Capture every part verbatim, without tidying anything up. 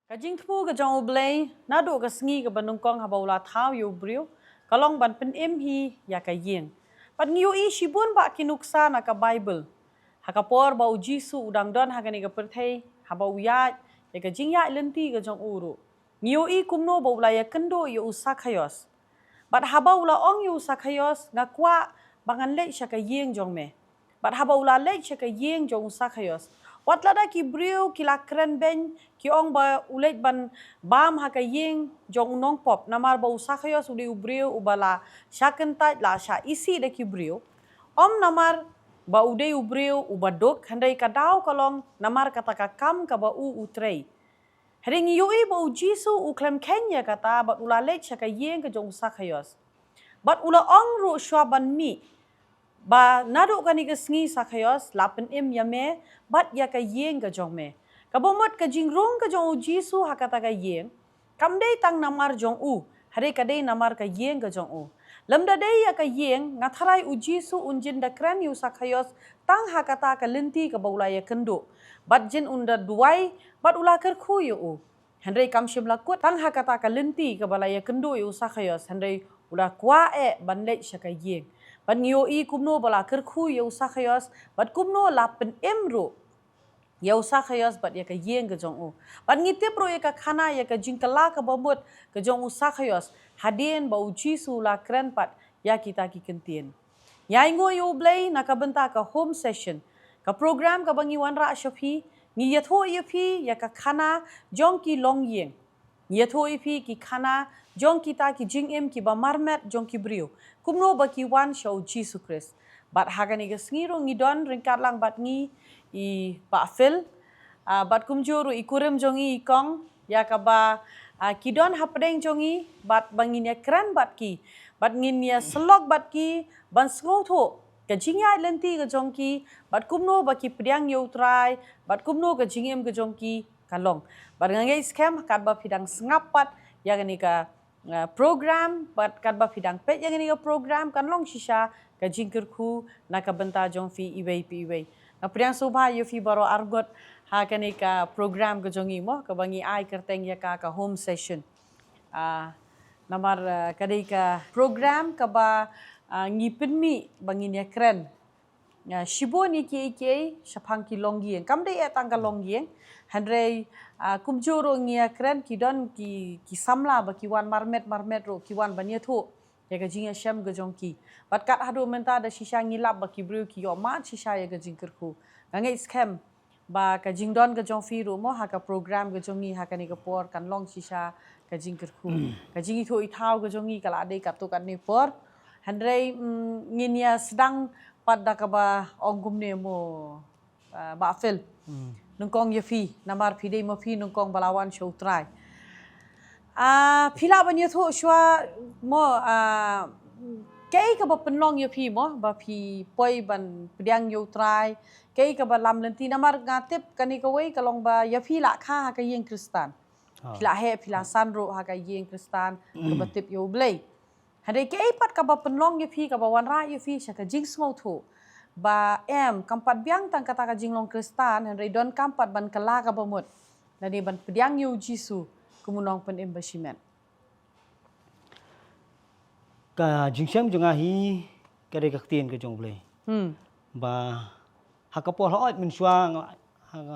Ka jingthmu ka jong U Blei naduh ka sngi kaba nyngkong haba u la thaw ïa u briew ka long ban pynim hi ïa ka ïing. Bad ngi ïohi shibun bah ki nuksa na ka Baibl. Ha ka por ba u Jisu u dang don ha kane ka pyrthei, haba u ïaid ïa ka jingïaid lynti ka jong u ruh, ngi ïohi kumno ba u la ïakynduh ïa u Sakhaios. Bad haba u la ong ïa u Sakhaios, "Nga kwah ba ngan leit sha ka ïing jong me." Bad haba u la leit sha ka ïing jong u Sakhaios, wat lada ki briew ki la kren beiñ, ki ong ba u leit ban bam ha ka ïing jong u nongpop, namar ba u Sakhaios u dei u briew uba la shah kyntait, la shah isih da ki briew. Ym namar ba u dei u briew uba duk, hynrei ka daw ka long namar kata ka kam kaba u u trei. Hynrei ngi ïohi ba u Jisu u khlem kheiñ ïa kata bad u la leit sha ka ïing ka jong u Sakhaios. Bad u la ong ruh shuwa ban mih ba naduh kane ka sngi, Sakhaios, la pynim ïa me bad ïa ka ïing ka jong me. Kaba mut ka jingrung ka jong u Jisu ha kata ka ïing kam dei tang namar jong u, hynrei ka dei namar ka ïing ka jong u. Lymda dei ïa ka ïing, nga tharai u Jisu un jin da kren ïa u Sakhaios tang ha kata ka lynti kaba u la ïakynduh, bad jin un da duwai bad u la kyrkhu ïa u. Hynrei kam shym la kut tang ha kata ka lynti kaba la ïakynduh ïa u Sakhaios, hynrei u la kwah eh ban leit sha ka ïing. Bad ngi ïohi kumno ba la kyrkhu ïa u Sakhaios bad kumno la pynim ruh ïa u Sakhaios bad ïa ka ïing ka jong u. Bad ngi tip ruh ïa ka khana, ïa ka jingkylla kaba mut ka jong u Sakhaios hadien ba u Jisu u la kren pat ïa kita ki kyntien. Ngi ainguh ïa U Blei na ka bynta ka home session, ka program kaba ngi wanrah sha phi. Ngi ïathuh ïa phi ïa ka khana jong ki longïing. Ngi ïathuh ïa phi ki khana jong kita ki jingim kiba marmet jong ki briew, kumno ba ki wan sha u Jisu Khrist. Bad ha kane ka sngi ruh ngi don ryngkat lang bad ngi i Bah Phil, ah, bad kumjuh ruh i kurim jong ngi i Kong, ïa kaba, ah, ki don hapdeng jong ngi, bad ba ngin ïakren bad ki, bad ngin ïasyllok bad ki ban sngewthuh ka jingïaid lynti ka jong ki, bad kumno ba ki pdiang ïa u Trai, bad kumno ka jingim ka jong ki ka long. Bad nga ngeit skhem katba phi dang sngap pat ïa kane ka, ah, program, bad katba phi dang peit ïa kane ka program, kan long shisha ka jingkyrkhu na ka bynta jong phi iwei pa iwei. Nga pdiang sngewbha ïa phi baroh arngut ha kane ka program ka jong ngi mo, kaba ngi ai kyrteng ïa ka ka home session. Ah, namar, ah, ka dei ka program kaba, ah, ngi pynmih ba ngin ïakren, ah, shibun ïa kiei kiei shaphang ki longïing. Kam dei eh tang ka longïing, hynrei, ah, kumjuh ruh ngi ïakren, ki don ki, ki samla ba ki wan marmet marmet ruh, ki wan ban ïathuh ïa ka jingïashem ka jong ki. Bad kat haduh mynta da shisha ngi lap ba ki briew ki ïohmad shisha ïa ka jingkyrkhu. Nga ngeit skhem ba ka jingdon ka jong phi ruh mo ha ka program ka jong ngi ha kane ka por kan long shisha ka jingkyrkhu. Ka jingithuh ithaw ka jong ngi ka la dei katto katne por. Hynrei, mm, ngin ïa sdang pat da kaba ong kumne mo, ah, Bah Phil. Nyngkong ïa phi, namar phi dei ma phi nyngkong ba la wan sha u Trai. Ah, phi lah ban ïathuh shuwa mo, ah, kaei kaba pynlong ïa phi mo ba phi poi ban pdiang ïa u Trai, kaei kaba lam lynti, namar nga tip kane kawei ka long ba ïa phi la kha ha ka ïing Khristan. Ah. Phi la heh, phi la san ruh ha ka ïing Khristan kaba tip ïa U Blei. Hynrei kaei pat kaba pynlong ïa phi, kaba wanrah ïa phi sha ka jingsngewthuh ba em, kam pat biang tang kata ka jinglong Khristan, hynrei donkam pat ban kylla kaba mut lane ban pdiang ïa u Jisu kum u nongpynim bashimet? Ka jingshem jong nga hi ka dei ka ktien ka jong U Blei. Hmm. Ba ha ka por hooid mynshuwa nga,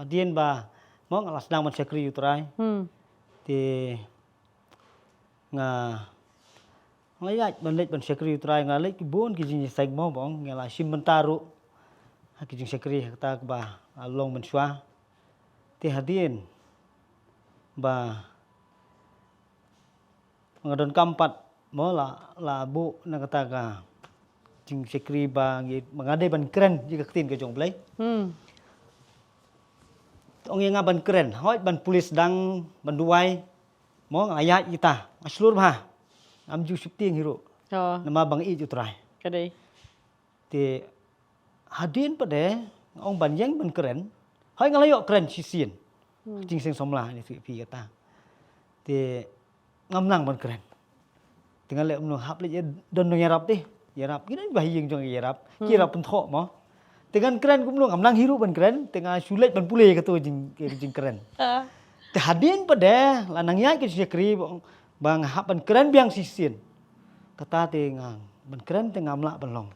hadien ba mo nga la sdang ban shakri ïa u Trai. Hmm. Te nga, nga la ïaid ban leit ban shakri ïa u Trai, nga la leit ki bun ki jingïaseng mo, ba ong nga la shim bynta ruh ha ki jingshakri ha kata kaba long mynshuwa. Te hadien ba nga donkam pat mo la, la buh na kata ka jingshakri ba ngi, ba nga dei ban kren ïa ka ktien ka jong U Blei. Hmm. Ong ïa nga ban kren, hooid ban pule sdang, ban duwai mo, nga ïaid ita, nga shlur bha. Ngam ju sheptieng hi ruh. Oh. Namar ba nga ïeit ïa u Trai. Ka dei. Te hadien pat de nga ong ban ïeng ban kren. Hooid nga la ïoh kren shisien. Hmm. Jingseng samla ni tu pi kata. Te ngam nang ban kren. Te nga leh kumno, hap leit ïa don nongïarap te. Ïarap, ki don ba ha ïing jong ïarap. Hmm. Ki ïarap pynthoh mo. Te ngan kren kumno, ngam nang hi ruh ban kren. Te nga shu leit ban pule kato jing, jingkren. Ah. Te hadien pat de la nang ïaid ka jingshakri ba, ba nga hap ban kren biang shisien. Kata te nga ban kren te ngam lah ban long.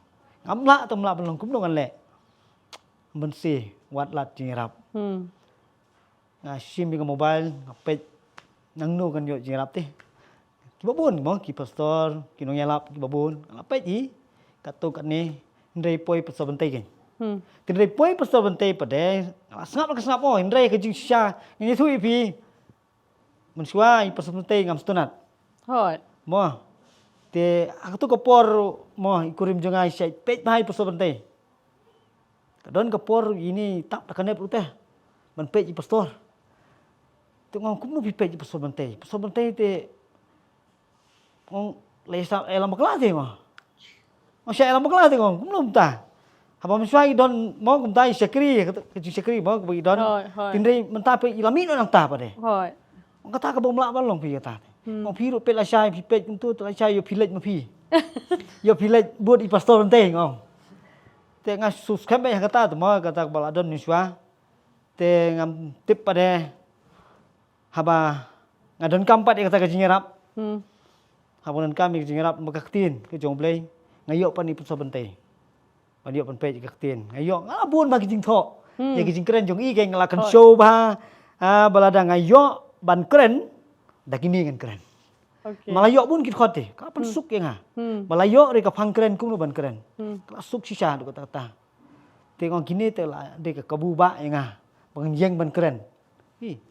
Ngam lah te ngam lah ban long kumno ngan leh. Ban si wat lad jingïarap. Hmm. Nga shim ïa ka mobile, nga peit nangno kan ïoh jingïarap te. Kiba bun mo, ki pastor, ki nongïalap kiba bun. Nga la peit hi, katto katne, hynrei poi pastor Bantei kein. Hmm. Te hynrei poi pastor Bantei pat de, nga la sngap la ka sngap mo, hynrei ka jingshisha, nga ïathuh ïa phi. Mynshuwa i pastor Bantei ngam sngewtynnat. Hooid. Mo. Te ha kato ka por mo, i kurim jong nga i shait peit bha i pastor Bantei. Ka don ka por ine i tap da ka nep ruh te ban peit i pastor. Te nga ong kumno phi peit i pastor Bantei. Pastor Bantei te nga ong la ïa sa ïalam bakla te mo. Nga ong sha ïalam bakla te nga ong kumno mynta. Haba mynshuwa i don mo kumta i shakri, ka jingshakri mo kaba i don. Hooid, hooid. Te hynrei mynta pat i la mih noh nangta pat de. Hooid. Nga ong kata kaba ym lah ban long phi kata. Hmm. Nga ong phi ruh peit lashai, phi peit kumto te lashai ïoh phi leit ma phi. Ïoh phi leit bud i pastor Bantei nga ong. Te nga shu skhem beit ha kata te mo kata kaba la don mynshuwa. Te ngam tip pat de haba nga donkam pat ïa kata ka jingïarap. Hmm. Haba nga donkam ïa ka jingïarap bad ka ktien ka jong U Blei, nga ïoh pat ïa i pastor Bantei. Ban ïoh ban peit ïa ka ktien. Nga ïoh, nga la bun bha ki jingthoh. Hmm. Ïa ki jingkren jong i kein nga la kynshew bha. Ah, ba lada nga ïoh ban kren, da kine ngan kren. Okay. Ma la ïoh bun ki dkhot te, ka pynsuk ïa nga. Hmm. Ma la ïoh ruh ka phang kren kumno ban kren. Hmm. Ka la suk shisha haduh katta katta. Te nga ong kine te la dei ka kabu bah ïa nga ba ngan ïeng ban kren. Hi.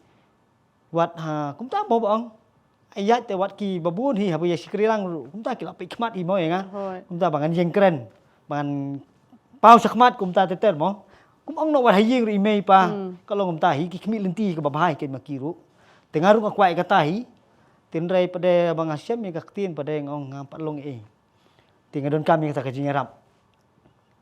Wat ha kumta mo ba ong. Ai ïaid te wat kiba bun hi haba ïa shakri lang ruh kumta ki la peit khmat hi mo ïa nga. Hooid. Kumta ba ngan ïeng kren, ba ngan paw shakhmat kumta ter ter mo. Kum ong noh wat ha ïing ruh i mei i pa. Hmm. Ka long kumta hi ki khmih lynti kaba bha hi kein ma ki ruh. Te nga ruh nga kwah ïa kata hi. Te hynrei pat de ba nga shem ïa ka ktien pat de nga ong ngam pat long ei. Te nga donkam ïa kata ka jingïarap.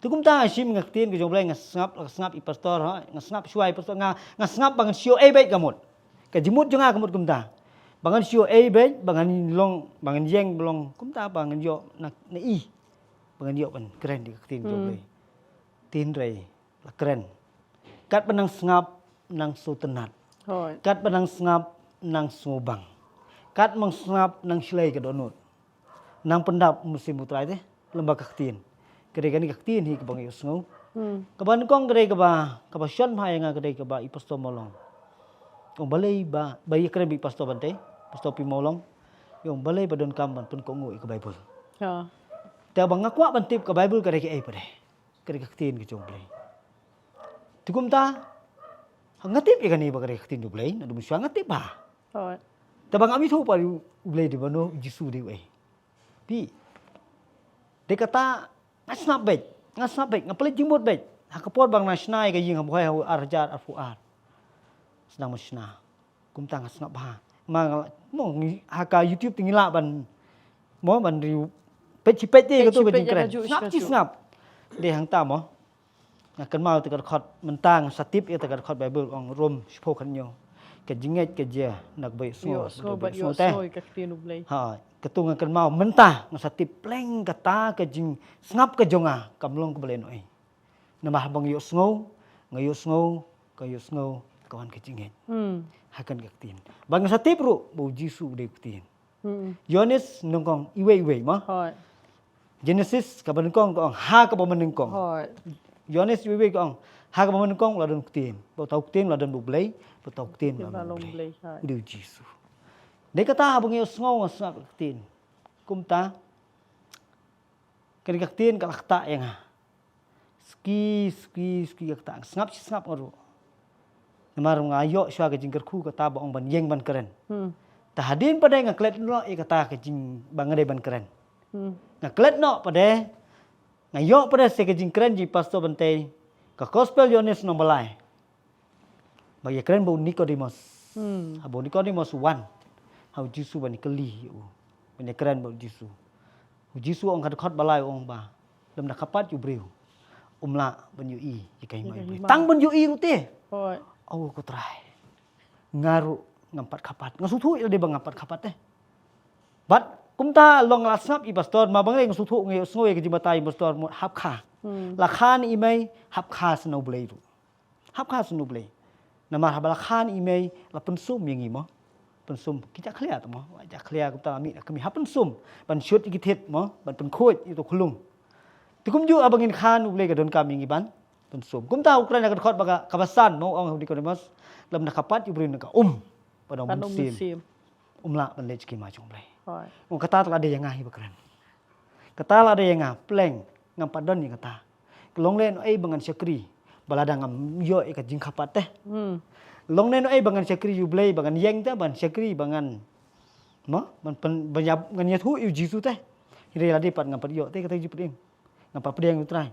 Te kumta nga shim ïa ka ktien ka jong U Blei, nga sngap, nga sngap i pastor ha, nga sngap shuwa i pastor, nga, nga sngap ba ngan shu ïoh ei beit ka mut. Ka jingmut jong nga ka mut kumta. Ba ngan shu ïoh ei beit, ba ngan long, ba ngan ïeng ba long kumta ba ngan ïoh na, na i. Ba ngan ïoh ban kren ïa ka ktien ka jong U Blei. Hmm. Te hynrei la kren. Katba nang sngap nang sngewtynnat. Hooid. Katba nang sngap nang sngewbang. Katba nang sngap nang shlei ka dohnud. Nang pyndap mynsiem U Trai te lyngba ka ktien. Ka dei kane ka ktien hi kaba ngi ïohsngew. Hmm. Kaba nyngkong ka dei kaba, kaba shon bha ïa nga ka dei kaba i pastor Mawlong. Ong balei ba, ba ïakren bad i pastor Bantei, pastor Pi Mawlong. Ong balei ba donkam ban pynkohnguh ïa ka Baibl. Ha. Te ba nga kwah ban tip ka Baibl ka dei kaei pat de. Ka dei ka ktien ka jong U Blei. Te kumta nga tip ïa kane ba ka dei ka ktien U Blei, naduh mynshuwa nga tip bha. Hooid. Te ba ngam ithuh pat U Blei dei mano, U Jisu dei uei. Phi. Dei kata nga sngap beit, nga sngap beit, nga pynleit jingmut beit. Ha ka por ba nga shna ïa ka ïing ha Bhoi ha u ar hajar arphew ar. Sdang ban shna. Kumta nga sngap bha. Ma nga la, mo, ngi, ha ka YouTube te ngi lah ban, mo, ban review. Peit shi peit te kato ka jingkren. Sngap shi sngap. Dei hangta mo. Nga kynmaw te ka dkhot mynta nga sa tip ïa te ka dkhot Baibl ong Rom shiphew khatñiew. Ka jingngeit ka jia na kaba ïohsngew bad ïohsngew te. Ha, kato nga kynmaw mynta nga sa tip pleng kata ka jingsngap ka jong nga kam long kaba lehnohei. Namar haba nga ïohsngew, nga ïohsngew, ka ïohsngew, ka wan ka jingngeit. Hmm. Ha kane ka ktien. Ba nga sa tip ruh ba U Jisu u dei u ktien. Hmm. Ïoannis nyngkong iwei iwei mo. Hooid. Genesis kaba nyngkong ka ong ha kaba mynnyngkong. Hooid. Ïoannis iwei iwei ka ong ha kaba mynnyngkong la don u ktien. Bad uta u ktien la don bad U Blei, bad uta u ktien la don bad U Blei. Hooid. U dei U Jisu. Dei kata haba nga ïohsngew nga sngap ka ktien. Kumta Kane ka ktien ka la ktah ïa nga. Suki, suki, suki ka ktah, nga sngap shi sngap nga ruh. Namar nga ïoh shuwa ka jingkyrkhu kata ba ong ban ïeng ban kren. Hmm. Te hadien pat de nga klet noh ïa kata ka jing ba nga dei ban kren. Hmm. Nga klet noh pat de, nga ïoh pat de sa ka jingkren jong i Pastor Bantei, ka Gospel Ïoannis lynnong ba lai. Ba ïakren bad u Nikodimos. Hmm. Haba u Nikodimos u wan ha u Jisu ban ïakylli ïa u, ban ïakren bad u Jisu. U Jisu u ong ha ka dkhot ba lai, u ong ba lymda ka pat ïa u briew um lah ban ïohi ïa ka hima. Ïa ka hima. Tang ban ïohi ruh te. Hooid. O ko Trai. Nga ruh ngam pat ka pat. Nga sngewthuh ïa lade ba ngam pat ka pat te. Bad kumta long la sngap i Pastor, ma bang lei nga sngewthuh, nga ïohsngew ïa ka jingbatai i Pastor mut hap kha. Hmm. La kha na i mei, hap kha sa na U Blei ruh. Hap kha sa na U Blei. Namar haba la khan i mei la pynsum ïa ngi mo. Pynsum ki jakhlia te mo. Jakhlia kumta la mih na kmie ha pynsum ban shut ïa ki thied mo, ban pynkhuid ïa u khulung. Te kumjuh haba ngin khan U Blei ka donkam ïa ngi ban pynsum. Kumta u kren na ka dkhot ba ka, kaba san mo, ong ha u Nicodemus, lem na ka pat u briew na ka um. Ba dang mynsiem. Um lah ban leit ki ma jong U Blei. Ong kata la dei ïa nga hi ba kren. Kata la dei ïa nga, pleng, ngam pat don ïa kata. Ka long lehnohei ba ngan shakri, ba lada ngam ïoh ïa ka jingkhapat te. Long lehnohei ba ngan shakri ïa U Blei, ba ngan ïeng te, ban shakri, ba ngan, mo, ban pyn, ban ïa, ngan ïathuh ïa u Jisu te. Hynrei lada pat ngam pat ïoh te, kata jingpynim. Ngam pat pdiang ïa U Trai.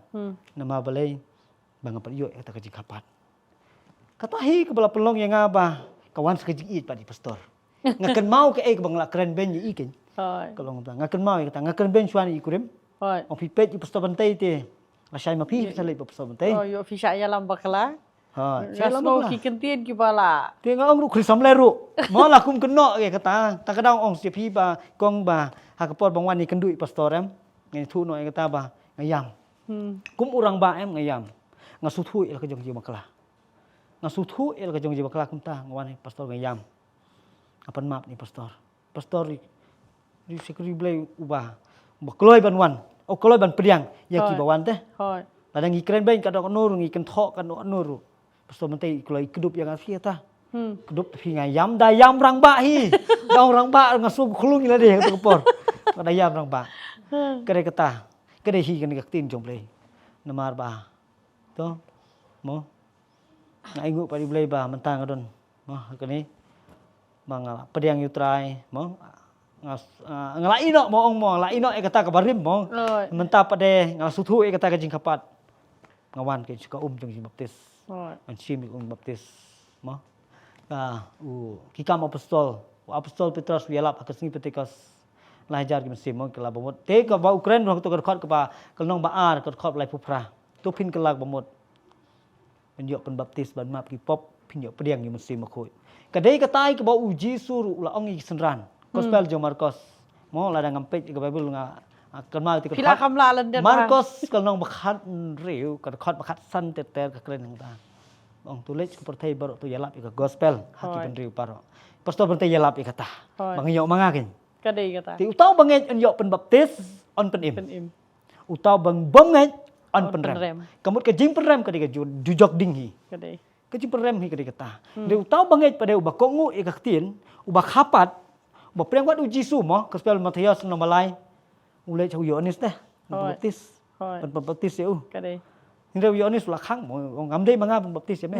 Namar balei, ba ngam pat ïoh ïa kata ka jingkhapat. Kata hi kaba la pynlong ïa nga ba ka wan sa ka jingïeit pat i pastor. Nga kynmaw kaei kaba nga la kren beiñ ïa i keiñ. Ka long kata. Nga kynmaw ïa kata, nga kren beiñ shuwa ïa i kurim. Ong phi peit i pastor Bantei te. La shai ma phi sa leit pastor Bantei. Ïoh phi shah ïalam bakla. Nga sngew ki kyntien kiba la. Te nga ong ruh khrisam le ruh. Mo la kum kynnoh ïa kata. Ta ka dang ong sha phi ba kong ba ha ka por ba nga wan ïakynduh i pastor em. Nga ïathuh noh ïa kata ba nga ïam. Kum u rangbah em nga ïam. Nga sngewthuh ïa la ka jong jingïabakla. Nga sngewthuh ïa la ka jong jingïabakla kumta nga wan ïa pastor nga ïam. Nga pan map ïa pastor. Pastor ri, ri shakri Blei uba, uba kloi ban wan. U kloi ban pdiang ïa kiba wan te. Lada ngi kren beiñ ka doh ka nur, ngi kynthoh ka doh ka nur. Pastor Bantei i kloi kdup ïa nga phi ta. Kdup phi nga ïam, da ïam rangbah hi. Da ong rangbah nga sngewkhlung ïa lade ha ka por. Nga da ïam rangbah. Ka dei kata. Ka dei hi kane ka ktien jong Blei. Namar ba to, mo, nga ainguh pat ïa U Blei ba mynta nga don, mo, ha kane. Ba nga la pdiang ïa U Trai, mo. Nga, ah, nga la ïehnoh mo, ong mo, la ïehnoh ïa kata kaba rim mo. Mynta pat de nga la sngewthuh ïa kata ka jingkhapat. Nga wan ka, ka um jong jingbaptis. Ngan shim ïa ka um baptis, mo. Ah, u, ki Kam Apostol, u Apostol Petros u ïalap ha ka sngi Pentekost. Lai hajar ki mynsiem mo ki la bamut. Te kaba u kren ruh ha kato ka dkhot kaba, ka lynnong ba ar, ka dkhot ba laiphew phra. To phin kylla bamut. Phin ïoh pynbaptis ban map ki pop, phin ïoh pdiang ïa u Mynsiem Bakhuid. Ka dei katai kaba u Jisu ruh u la ong ïa ki synran. Gospel jong Markos. Mo lada ngam peit ïa ka Baibl nga, ah, kynmaw ïa ka dkhot. Phi la kham lah lyndet. Markos ka lynnong ba khathynriew, ka dkhot ba khatsan ter ter ka kren hangta. Ong to leit sha ka pyrthei baroh to ïalap ïa ka gospel ha ki bynriew baroh. Pastor Bantei ïalap ïa kata. Ba nga ïoh ma nga keiñ. Ka dei kata. Te uta uba ngeit un ïoh pynbaptis, un pynim. Pynim. Uta uba bym ngeit, un pynrem. Un pynrem. Ka mut ka jingpynrem ka dei ka ju, dujok ding hi. Ka dei. Ka jingpynrem hi ka dei kata. Te uta uba ngeit pat de uba kohnguh ïa ka ktien, uba kha pat, uba pdiang pat u Jisu mo, gospel Mathaios lynnong ba lai. U leit sha u Ïoannis te. Pynbaptis. Hooid. Pyn, pynbaptis ïa u. Ka dei. Hynrei u Ïoannis u la khang mo, ngam dei ma nga pynbaptis ïa me.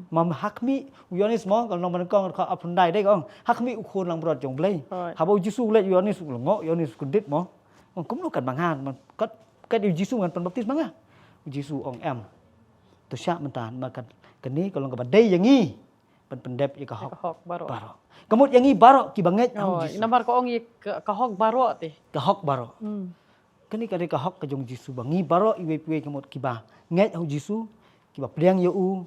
Ma ha khmih u Ïoannis mo, ka lynnong ba nyngkong ka dkhot arphew khyndai dei ka ong. Ha khmih u khun langbrot jong U Blei. Hooid. Haba u Jisu u leit u Ïoannis u lyngngoh, u Ïoannis u kyndit mo. Ong kumno kat ma nga, kat, kat u Jisu ngan pynbaptis ma nga. U Jisu u ong em. To shah mynta, namar kat, kane ka long kaba dei ïa ngi. Ban pyndep ïa ka hok. Ïa ka hok baroh. Baroh. Ka mut ïa ngi baroh kiba ngeit ha u Jisu. Namar ka ong ïa ka, ka hok baroh te. Ka hok baroh. Kane ka dei ka hok ka jong u Jisu ba ngi baroh iwei pa iwei ka mut kiba ngeit ha u Jisu, kiba pdiang ïa u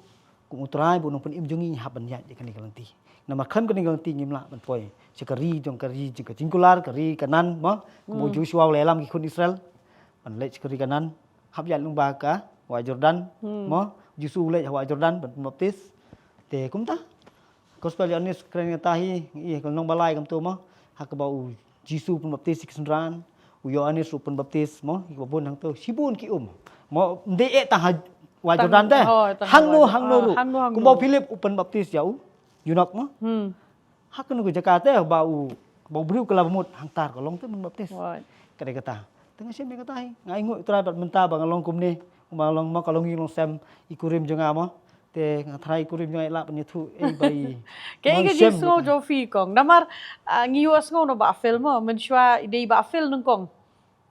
kum u Trai bad u Nongpynim jong ngi, ngi hap ban ïaid ïa kane ka lynti. Namar khlem kane ka lynti ngim lah ban poi sha ka ri jong ka ri jong ka jingkular, ka ri Kanaan mo, kum u Joshua u la ïalam ki khun Israel ban leit sha ka ri Kanaan. Hap ïaid lyngba ka wah Jordan mo, u Jisu u leit ha wah Jordan ban pynbaptis. Te kumta Gospel Ïoannis kren kata hi, ïa ka lynnong ba lai kumto mo. Ha kaba u Jisu u pynbaptis ïa ki synran, u Ïoannis u pynbaptis mo, ïa kiba bun hangto, shibun ki um. Mo, ym dei eh tang ha wah Jordan te. Hangno, hangno ruh. Kumba u Philip u pynbaptis ïa u, eunuch mo. Ha kano ka jaka te ba u, ba u briew ka la bamut hangta ka long te pynbaptis. Ka dei kata. Te nga shem ïa kata hi. Nga ainguh Trai bad mynta ba nga long kumne, ba nga long mo ka long ïing long sem i kurim jong nga mo. Te nga tharai i kurim jong nga i lah ban ïathuh ei ba i. Kaei ka jingsngew jong phi kong? Namar, ah, ngi ïohsngew na ba phil mo, mynshuwa i dei ba phil nyngkong.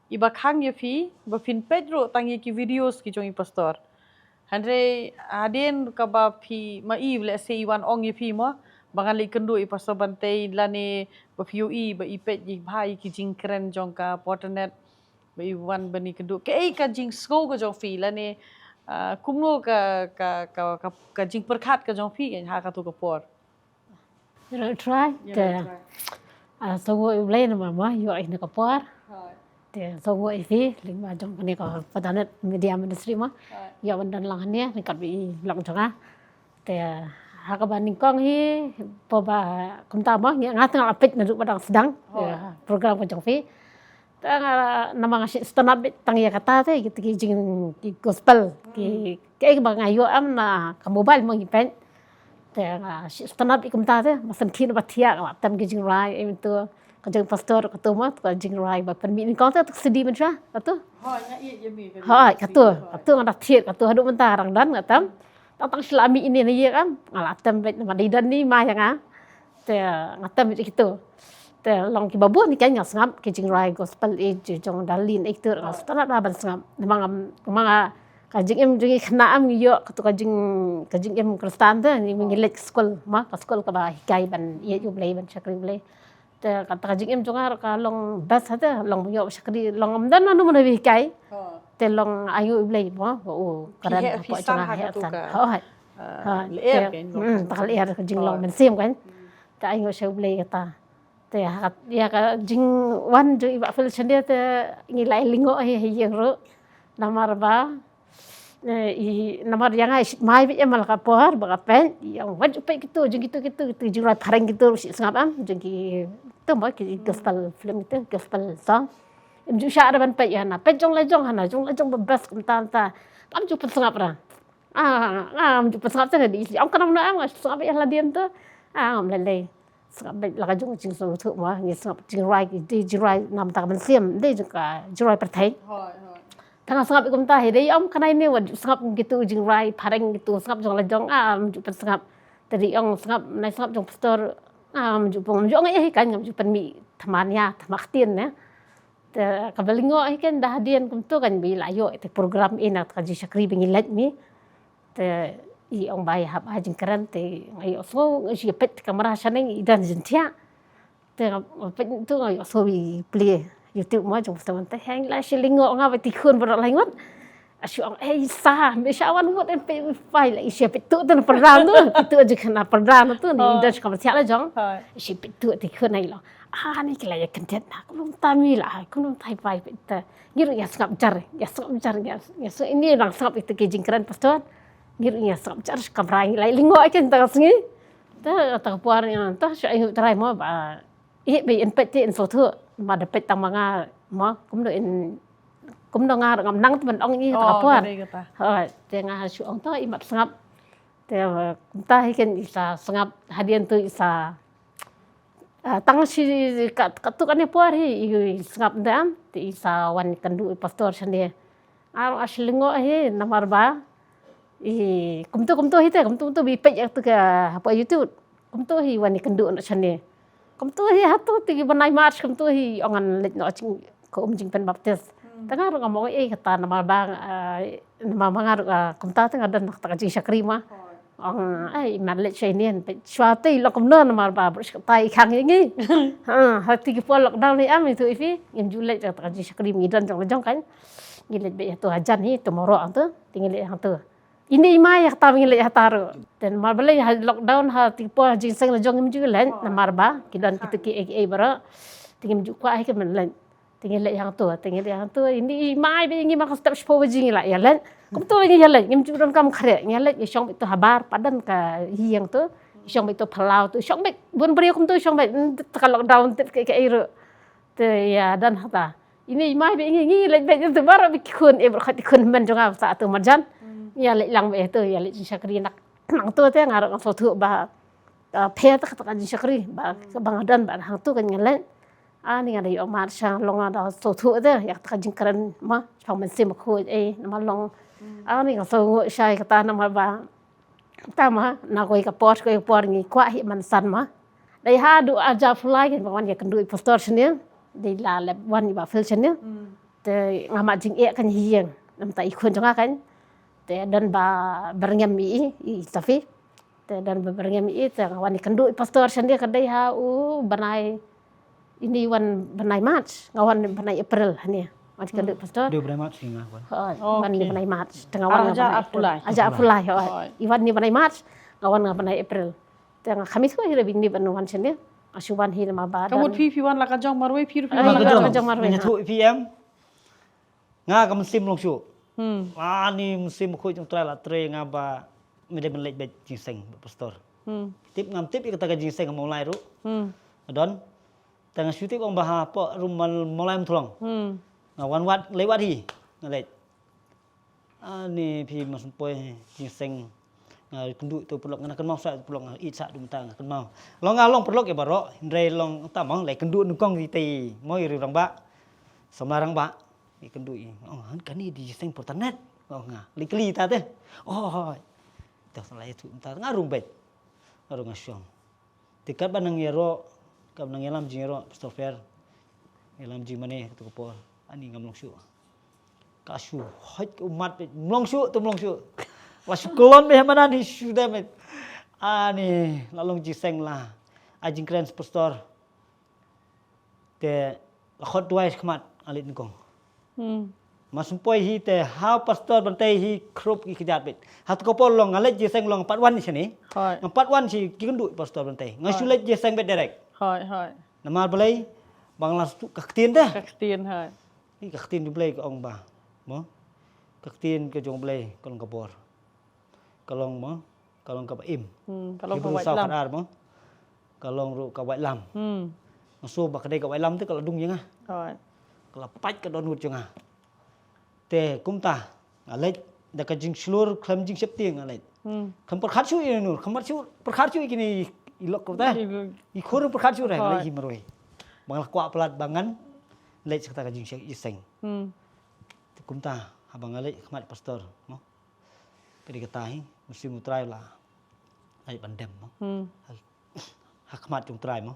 I ba khang ïa phi, ba phin peit ruh tang ïa ki videos ki jong i pastor. Hynrei hadien kaba phi ma i lehse i wan ong ïa phi mo, ba ngan leit kynduh i pastor Bantei lane ba phi ïohi ba i peit i bha ïa ki jingkren jong ka Porternet. Ba i wan ban ïakynduh. Kaei ka jingsngew ka jong phi lane, ah, kumno ka, ka, ka, ka, ka jingpyrkhat ka jong phi ha kato ka por? Ïa la try te. Ah, sngewbha ïa U Blei namar ma ïoh ïa kane ka por. Te sngewbha ïa phi lyngba jong kane ka Porternet Media Ministry ma. Ïoh ban don lang hangne lyngkot bad i vlog jong nga. Te Ha kaba nyngkong hi, phi ba kumta mo, nga tang la peit naduh ba dang sdang program ka jong phi. Tang namar nga sngewtynnat beit tang ïa kata te, ki jing, ki gospel, ki, ki ba nga ïoh em na ka mobile mo ngi peit. Te nga sngewtynnat beit kumta te, ma sngewthuh ba thiah nga la tem ki jingrwai, em tu ka jong pastor katu mo, ka jingrwai ba pynmih nyngkong te, tu ka C D mynta katu. Hooid, katu, katu nga da thied katu haduh mynta rang dan nga tem. Tang tang shu la mih ine ne ïa kam, nga la tem beit namar dei don ni ma ïa nga. Te nga tem beit kitu. Te long kiba bun ni kan nga sngap ki jingrwai gospel i jong Darlene i tu nga sngap da ban sngap. Namar ngam, namar nga ka jingim jong ngi khynnah am ngi ïoh katu ka jing, ka jingim Khristan te ngi, ngi leit skul ma ka skul kaba hikai ban ïeit U Blei ban shakri U Blei. Te kata ka jingim jong nga ruh ka long best ha te, long ba ïoh shakri, long ym don mano mano ba hikai. Te long ai nguh U Blei mo, ba u kren hapoh jong nga, heh san. Hooid. Hooid. Te ka lyer ka jinglong mynsiem kan. Te ai nguh sha U Blei kata. Te ha ïa ka jingwan jong i Bah Phil shane te ngi la lyngngoh hi ha ïing ruh. Namar ba Eh, i, namar ïa nga i shait mai beit ïa ma la ka por ba ka peit, i ong wat ju peit kitu, jong kitu, kitu, kitu, jingrwai phareng kitu, sngap am, jong ki, tu mo, ki gospel film kitu, gospel song. Em ju shah ra ban peit ïa hana, peit jong la jong hana, jong la jong ba best kumta, kumta. Am ju pynsngap ra. Ah, ah, am ju pynsngap te di, ong kana mano am, sngap ïa la dien tu. Ah, am lei lei. Sngap beit la ka jong jingsngewthuh mo, ngi sngap jingrwai, dei jingrwai namar ka mynsiem, dei jong ka jingrwai pyrthei. Hooid, hooid. Te nga sngap kum ta hi, dei ym kane ne wat sngap kitu jingrwai phareng kitu, sngap jong la jong, ah, ym ju pynsngap. Te dei ong sngap, nai sngap jong pastor, ah, ym ju pyn, ym ju ong eh kan, ym ju pynmih thymmai ïa, thymmai ktien ne. Te kaba lyngngoh hi kan da hadien kumtu kan ba i la ïoh te program i na ka jingshakri ba ngi leit mi. Te i ong ba i hap ha jingkren te nga ïohsngew nga shu peit kamra shaneng i don jingthiah. Te nga peit tu nga ïohsngew i plie YouTube mo jong phi te heng la shu lyngngoh nga ba ti khun baroh lai ngut. A shu ong, "Ei sa, me sha wan mut em peit wifi la i shu peit tu te na pyrda tu, peit tu jingkren na pyrda tu ni don shu kamra thiah la jong." I shu peit tu ti khun ai lo. Ah, ni ki la ïa kyndit na, kumno mynta mi la, kumno mynta i bai peit te. Ngi ruh ïa sngap jar, ïa sngap jar, ïa, ïa sngap ini rang sngap ita ki jingkren pastor. Ngi ruh ïa sngap jar, kamra ngi la lyngngoh ken ta ka sngi. Ta, ta ka por ïa, ta shu ai ngut trai mo ba. I ba in peit te in sngewthuh, ma da peit tang ma nga mo, kumno in, kumno nga ruh ngam nang te ban ong ini ta ka por. Hooid, te nga shu ong to i mat sngap. Te, eh, kumta hi ken i sa sngap, hadien tu i sa Ah, tang shi ka, ka tu kane por hi, i, i sngap nda am, te i sa wan kynduh i pastor shane. Ar ash lyngngoh hi, namar ba. I, kumtu, kumtu hi te, kumtu, kumtu bi peit ïa tu ka, hapoh YouTube. Kumtu hi wan kynduh na shane. Kumtu hi hatu, te ki bnai March, kumtu hi ong ngan leit noh jing, ka um jingpynbaptis. Te nga ruh nga ong, eh, kata namar ba, ah, namar ba nga ruh, ah, kumta te nga don na kata ka jingshakri ma. Ong, ai, man leit shane, peit shuwa te i long kumno namar ba, briew kata i khang ïa ngi. Ha, ha ti ki por lockdown hi am, itu i phi, ngim ju leit kata ka jingshakri ngi don jong la jong kan. Ngi leit beit hatu hajan hi, tomorrow hatu, te ngi leit hatu. Ini i mai hata ngi leit hata ruh. Te namar balei ha lockdown ha ti ki por jingseng la jong ngim ju leit, namar ba, ki don kitu ki ei ei baroh. Te ngim ju kwah hi ki man leit. Te ngi leit hangto, te ngi leit hangto, ini i mai ba ngi ma ka step shiphew baje ngi la ïa leit. Kumto ngi ïa leit, ngim ju donkam khreh, ngi ïa leit, ngi shong beit to habar, pat don ka ïing to, ngi shong beit to phyllaw to, shong beit, bun briew kumto shong beit, mm, te ka lockdown te ka, ka ei ruh. Te ïa don hata. Ini i mai ba ngi, ngi leit beit to baroh beit ki khun, eh, baroh ki khun hynmen jong nga sa to marjan. Ngi ïa leit lang beit to, ïa leit shakri nak. Nangto te nga ruh nga sngewthuh ba, ah, pher te kata ka jingshakri, ba, ba nga don ba hangto kan ngi leit. Ani nga da ïoh march sha long nga da sngewthuh te ïa kata ka jingkren ma, shaphang mynsiem bakhuid ei namar long. Ani nga sngewnguh shai kata namar ba. Tang ma, na kawei ka por, kawei ka por ngi kwah hi man san ma. Dei haduh arhajar phew lai kan ba wan ïa kynduh i pastor shane. Dei la lep wan i Bah Phil shane. Te nga mad jingeh kan hi ïeng. Namar ta i khun jong nga kan. Te don ba byrngem i, i, i Tafi. Te don ba byrngem i, te nga wan ïa kynduh i pastor shane ka dei ha u bnai Ini wan bnai March, nga wan bnai April hane. Wan kynduh pastor. Dei bnai March hi nga wan. Hooid, wan ni bnai March. Te nga wan nga bnai April. Arhajar arphew lai, hooid. I wan ni bnai March, nga wan nga bnai April. Te nga khamis ko hi ra bini ban wan shane. Nga shu wan hi namar ba. Ka mut phi phi wan la ka jong marwei phi phi wan la ka jong marwei. Nga thu phi em. Nga ka mynsiem long shuh. Hmm. Ani mynsiem khuid jong Trai la trei nga ba me dei ban leit beit jingseng bad pastor. Hmm. Tip ngam tip ïa kata ka jingïaseng ha Mawlai ruh. Hmm. Don. Tang shu tip ong ba hapoh rukom Mawlai Mawthlong. Hmm. Nga wan wad, leit wad hi. Nga leit. Ani phi, ma sngewpoi jingïaseng. Nga kynduh tu paralok, nga kynmaw sa paralok, nga ïeit sa dum ta nga kynmaw. Long nga long paralok ïa baroh, hynrei long ta mong leit kynduh nyngkong ïa itei. Mo ïa ri rangbah. Samla rangbah. Ïa kynduh ïa. Oh, han kane dei jingïaseng por internet. Oh nga. Leit kylli ta te. Oh. Te sa leit tu ta nga rung beit. Nga rung nga shong. Te katba nang ïaroh, katba nang ïalam jingïaroh, Pastor Fer. Ïalam jingmane, katu ka por. Ani ngam long shuh. Ka shu hoit ka ummat, ym long shuh, ym long shuh. La shu klon beit ha madan hi shu dei beit. Ani, la long jingïaseng la. Ai jingkren Pastor. Te la khot duwai khmat nga leit nyngkong. Hmm. Ma sngewpoi hi te ha Pastor Bantei hi khrup ki kjat beit. Ha tu ka por long nga leit jingïaseng long pat wan shane. Hoi. Nga pat wan shi ki kynduh Pastor Bantei. Nga shu leit jingïaseng beit direct. Hoi, hoi. Namar balei ba nga la sngewthuh ka ktien te. Ka ktien, hoi. Ni ka ktien jong Blei ka ong ba. Mo. Ka ktien ka jong Blei ka long ka bor. Ka long mo, ka long kaba im. Hmm, ka long ka waitlam. Hebru saw khatar mo. Ka long ruh ka waitlam. Hmm. Nga sngew ba ka dei ka waitlam te ka la dung ïa nga. Hoi. Ka la pait ka dohnud jong nga. Te kumta nga leit da ka jingshlur khlem jingsheptieng nga leit. Hmm. Khlem pyrkhat shuh ïa nur, khlem pyrkhat shuh, pyrkhat shuh ïa kine i lok kumta. I lok. I khun pyrkhat shuh re, nga leit hi marwei. Ba nga la kwah palat ba ngan leit sa kata ka jingïaseng. Hmm. Te kumta haba nga leit khmat pastor mo. Ka dei kata hi, mynsiem U Trai la lait ban dem mo. Hmm. Ha, ha khmat jong U Trai mo.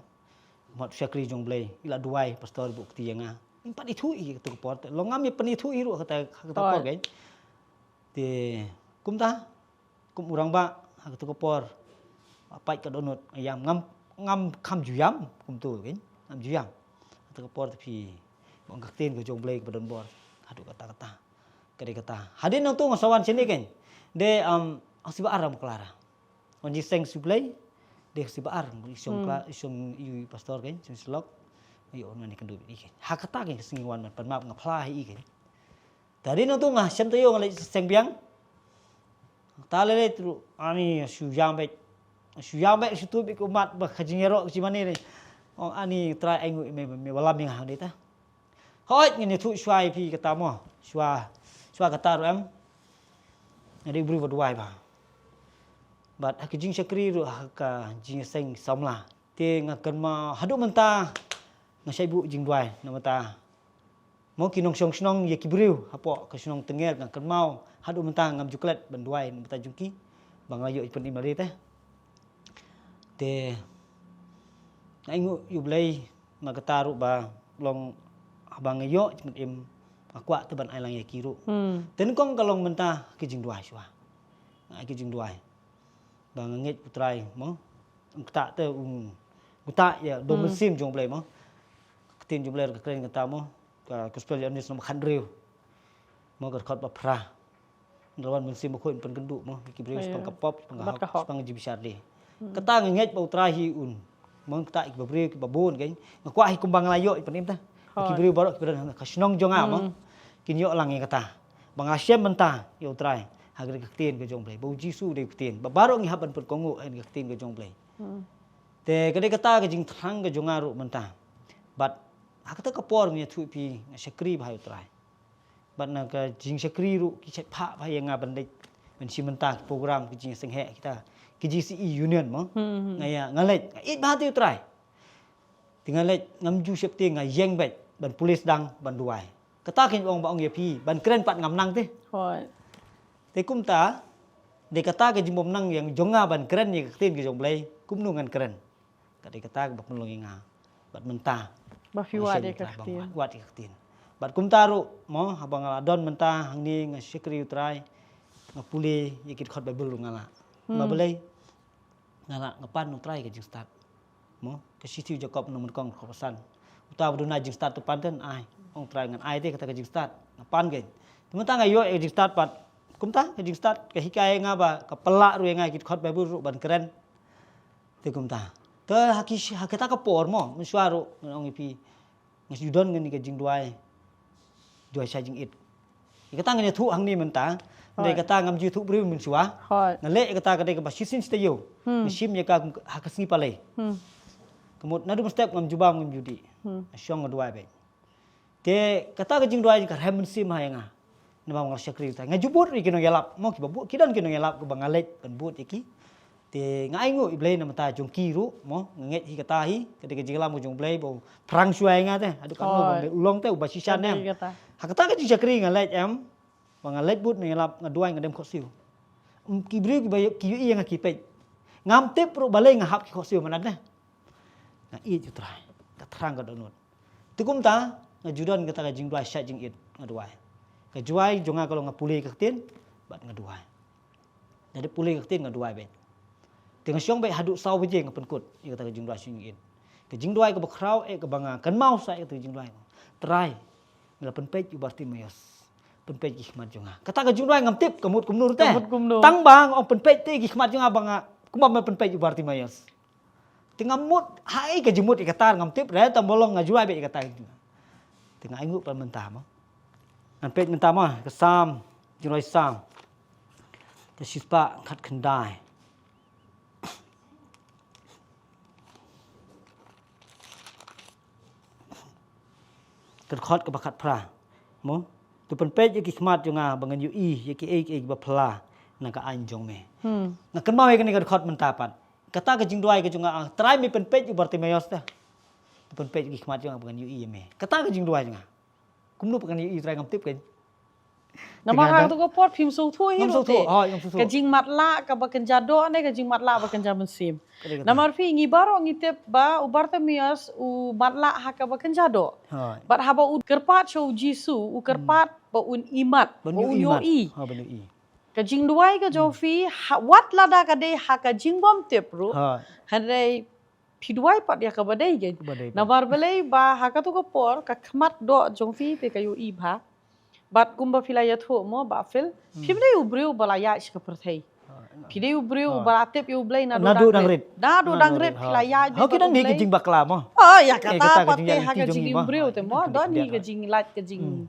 Khmat shakri jong Blei, i la duwai pastor buh kti ïa nga. Ngim pat ithuh ïa katu ka por te. Long ngam ïa pynithuh ïa ruh ha kata, ha kata ka por kein. Te kumta, kum u rangbah, ha katu ka por. Pait ka dohnud, ïam ngam, ngam kham ju ïam, kumtu kein. Ngam ju ïam. Ha katu ka por te phi, ong ka ktien ka jong Blei kaba don bor. Haduh katta katta. Ka dei kata. Hadien nangtu nga sa wan shane kein. Dei, um, hangsi ba ar mo Clara. Wan jingïaseng sha U Blei. Dei hangsi ba ar i shong Cla-, i shong i pastor kein, shong shlok. Ïoh wan ïakynduh bad i kein. Ha kata kein ka sngi wan ban pan map nga phla ha i kein. Te hadien nangtu nga shem taïew nga leit seng biang. Te lei lei tu ani shu ïam beit. Shu ïam beit shu tuid beit ka ummat ba ka jingïaroh ka jingmane. Ong ani Trai ainguh me, me wallam ïa nga hangne te. Hooid, ngin ïathuh shuwa ïa phi kata mo. Shuwa, shuwa kata ruh em. Nga dei u briew ba duwai bha. Bad ha ka jingshakri ruh ha ka jingïaseng samla. Te nga kynmaw haduh mynta nga shait buh jingduwai na mynta. Mo ki nongshong shnong ïa ki briew hapoh ka shnong Tyngel nga kynmaw haduh mynta ngam ju klet ban duwai na mynta jong ki. Ba nga la ïoh jingpynim lade te. Te nga ainguh ïa U Blei na kata ruh ba long haba nga ïoh jingpynim nga kwah te ban ai lang ïa ki ruh. Hmm. Te nyngkong ka long mynta ki jingduwai shuwa. Nga ai ki jingduwai. Ba nga ngeit U Trai mo. Ym kata te um. Kata ïa dei mynsiem jong U Blei mo. Ka ktien jong U Blei ka kren kata mo. Ka gospel Ïoannis number khathynriew. Mo ka dkhot ba phra. Nga la wan mynsiem bakhuid pynkynduh mo, ïa ki briew shaphang ka pop, shaphang ka hok, shaphang ka jingbishar de. Kata nga ngeit ba U Trai hi un. Mo kata ïa ki ba briew ki ba bun kein. Nga kwah hi kumba nga la ïoh ïa pynïap ta. Ïa ki briew baroh ki ba don ha ka shnong jong nga mo. Kin ïoh lang ïa kata. Ba nga shem mynta ïa U Trai. Ha ka ktien ka jong U Blei. Ba U Jisu dei U Ktien. Ba baroh ngi hap ban pynkohnguh ïa ka ktien ka jong U Blei. Te ka dei kata ka jingthrang ka jong nga ruh mynta. Bad ha kata ka por nga ïathuh ïa phi nga shakri bha ïa U Trai. Bad na ka jingshakri ruh ki shait phah bha ïa nga ban leit ban shim bynta ki program ki jingïaseng heh kita ki G C E Union mo. Hmm, hmm. Nga ïa, nga leit, nga ïeit bha te U Trai. Te nga leit, ngam ju sheptieng nga ïeng beit ban pule sdang ban duwai. Kata kein ong ba ong ïa phi ban kren pat ngam nang te. Hooid. Te kumta, dei kata ka jingbym nang ïa jong nga ban kren ïa ka ktien ka jong U Blei, kumno ngan kren. Ka dei kata kaba pynlong ïa nga. Bad mynta. Ba phi wad ïa ka ktien. Wad ïa ka ktien. Bad kumta ruh mo, haba nga la don mynta hangne nga shakri U Trai. Nga pule ïa ki dkhot Baibl ruh nga lah. Hmm. Ba balei nga lah, nga pan U Trai ka jingstad. Mo, ka shithi u Jakob lynnong nyngkong dkhot ba san. Uta ba duna jingstad to pan te ai. Ong Trai ngan ai te kata ka jingstad. Nga pan kein. Te mynta nga ïoh ïa ka jingstad pat. Kumta ka jingstad ka hikai ïa nga ba ka pynlah ruh ïa nga ïa ki dkhot Baibl ruh ban kren. Te kumta. Te ha ki, ha kata ka por mo, mynshuwa ruh, ngan ong ïa phi, nga shu don ngan ïa ka jingduwai. Duwai shai jingit. Ïa kata ngan ïathuh hangne mynta, Dei kata ngam ju thuh briew mynshuwa. Hooid. Nga leh kata ka dei kaba shisien shi taïew. Hmm. Nga shim ïa ka ha ka sngi palei. Hmm. Ka mut naduh mynstep ngam ju bam ngam ju dih. Hmm. Nga shong nga duwai beit. Te kata ka jingduwai ka rem mynsiem ha ïa nga. Namar nga la shakri ta. Nga ju bud ïa ki nongïalap. Mo kiba bud ki don ki nongïalap kiba nga leit ban bud ïa ki. Te nga ainguh ïa U Blei namar ta jong ki ruh mo nga ngeit hi kata hi. Ka dei ka jingïalam ka jong U Blei ba u thrang shuwa ïa nga te. Haduh katno ba u long te uba shisha ne em. Ha kata ka jingshakri nga leit em. Ba nga leit bud nongïalap nga duwai nga dem khohsiew. Ki briew kiba ki ïohi ïa nga ki peit. Ngam tip ruh balei nga hap ki khohsiew mynta ne. Nga ïeit ïa U Trai. Ka thrang ka dohnud. Te kumta nga ju don kata ka jingduwai shait jingit nga duwai. Ka duwai jong nga ka long nga pule ka ktien bad nga duwai. Nga dep pule ka ktien nga duwai beit. Te nga shong beit haduh saw baje nga pynkut ïa kata ka jingduwai shait jingit. Ka jingduwai kaba khraw eh kaba nga kynmaw sa ïa kata ka jingduwai. Trai, me la pynpeit ïa u Bartimaeus. Pynpeit ki khmat jong nga. Kata ka jingduwai ngam tip ka mut kumno te. Tang ba nga ong pynpeit te ki khmat jong nga ba nga kumba me pynpeit ïa u Bartimaeus. Te nga mut, ha ei ka jingmut ïa kata ngam tip re, tang ba long nga ju ai beit ïa kata. Te nga ainguh pat mynta mo. Ngan peit mynta mo, ka Salm, jingduwai Salm. Ka shispah khatkhyndai. Ka dkhot kaba khatphra. Mo, to pynpeit ïa ki khmat jong nga ba ngan ïohi ïa kiei kiei kiba phylla na ka aiñ jong me. Hmm. Nga kynmaw ïa kane ka dkhot mynta pat. Kata ka jingduwai ka jong nga, ah, Trai me pynpeit ïa u Bartimaeus te. Pynpeit ïa ki khmat jong nga ba ngan ïohi ïa me. Kata ka jingduwai jong nga. Kumno ba ngan ïohi Trai ngam tip kein. Namar ha kato ka por phim sngewthuh hi ruh te. Ka jingmatlah kaba kynja doh ne ka jingmatlah ba kynja mynsiem. Namar phi ngi baroh ngi tip ba u Bartimaeus u matlah ha kaba kynja doh. Bad haba u kyrpad sha u Jisu, u kyrpad ba un imat, ba un ïohi. Ka jingduwai ka jong phi, wat lada ka dei ha ka jingbymtip ruh. Hynrei phi duwai pat ïa kaba dei kein. Namar balei ba ha kato ka por ka khmat doh jong phi te ka ïohi bha. Bad kumba phi la ïathuh mo Bah Phil, phim dei u briew ba la ïaid sha ka pyrthei. Phi dei u briew ba la tip ïa U Blei naduh dang rit. Naduh dang rit phi la ïaid beit bad U Blei. Ha ki don hi ka jingbakla mo. Oh, ïa kata pat te ha ka jingim briew te mo don hi ka jinglait ka jing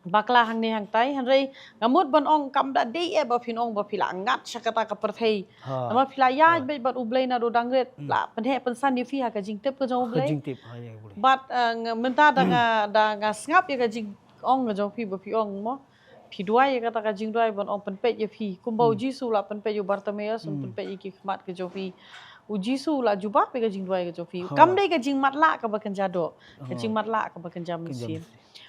bakla hangne hangtai, hynrei nga mut ban ong kam da dei eh ba phin ong ba phi la ngat sha kata ka pyrthei. Namar phi la ïaid beit bad U Blei naduh dang rit, la pynheh pynsan ïa phi ha ka jingtip ka jong U Blei. Bad, eh, nga, mynta da nga, da nga sngap ïa ka jingong ka jong phi ba phi ong mo. Phi duwai ïa kata ka jingduwai ban ong pynpeit ïa phi. Kumba u Jisu la pynpeit ïa u Bartimaeus, un pynpeit ïa ki khmat ka jong phi. U Jisu la jubab ïa ka jingduwai ka jong phi. Kam dei ka jingmatlah kaba kynja doh. Ka jingmatlah kaba kynja mynsiem.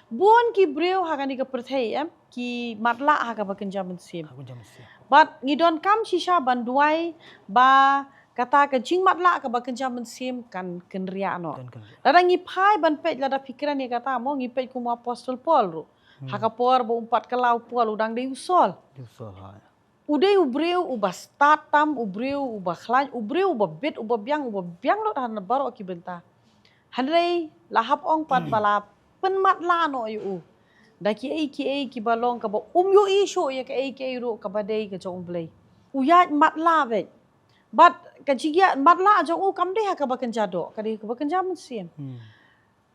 Bun ki briew ha kane ka pyrthei em, ki matlah ha kaba kynja mynsiem. Bad ngi donkam shisha ban duwai ba kata ka jingmatlah kaba kynja mynsiem kan kynriah noh. Lada ngi phai ban peit lada phi kren ïa kata mo ngi peit kum u apostol Paul ruh. Ha ka por ba um pat kylla u Paul u dang dei u Saul. U dei u briew uba stad tam, u briew uba khlaiñ, u briew uba bit, uba biang, uba biang lut ha baroh ki bynta. Hynrei la hap ong pat ba la pynmatlah noh ïa u da kiei kiei kiba long kaba um ïohi shuh ïa kiei kiei ruh kaba dei ka jong U Blei. U ïaid matlah beit. Bad ka jingïaid matlah jong u kam dei ha kaba kynja doh, ka dei ha kaba kynja mynsiem.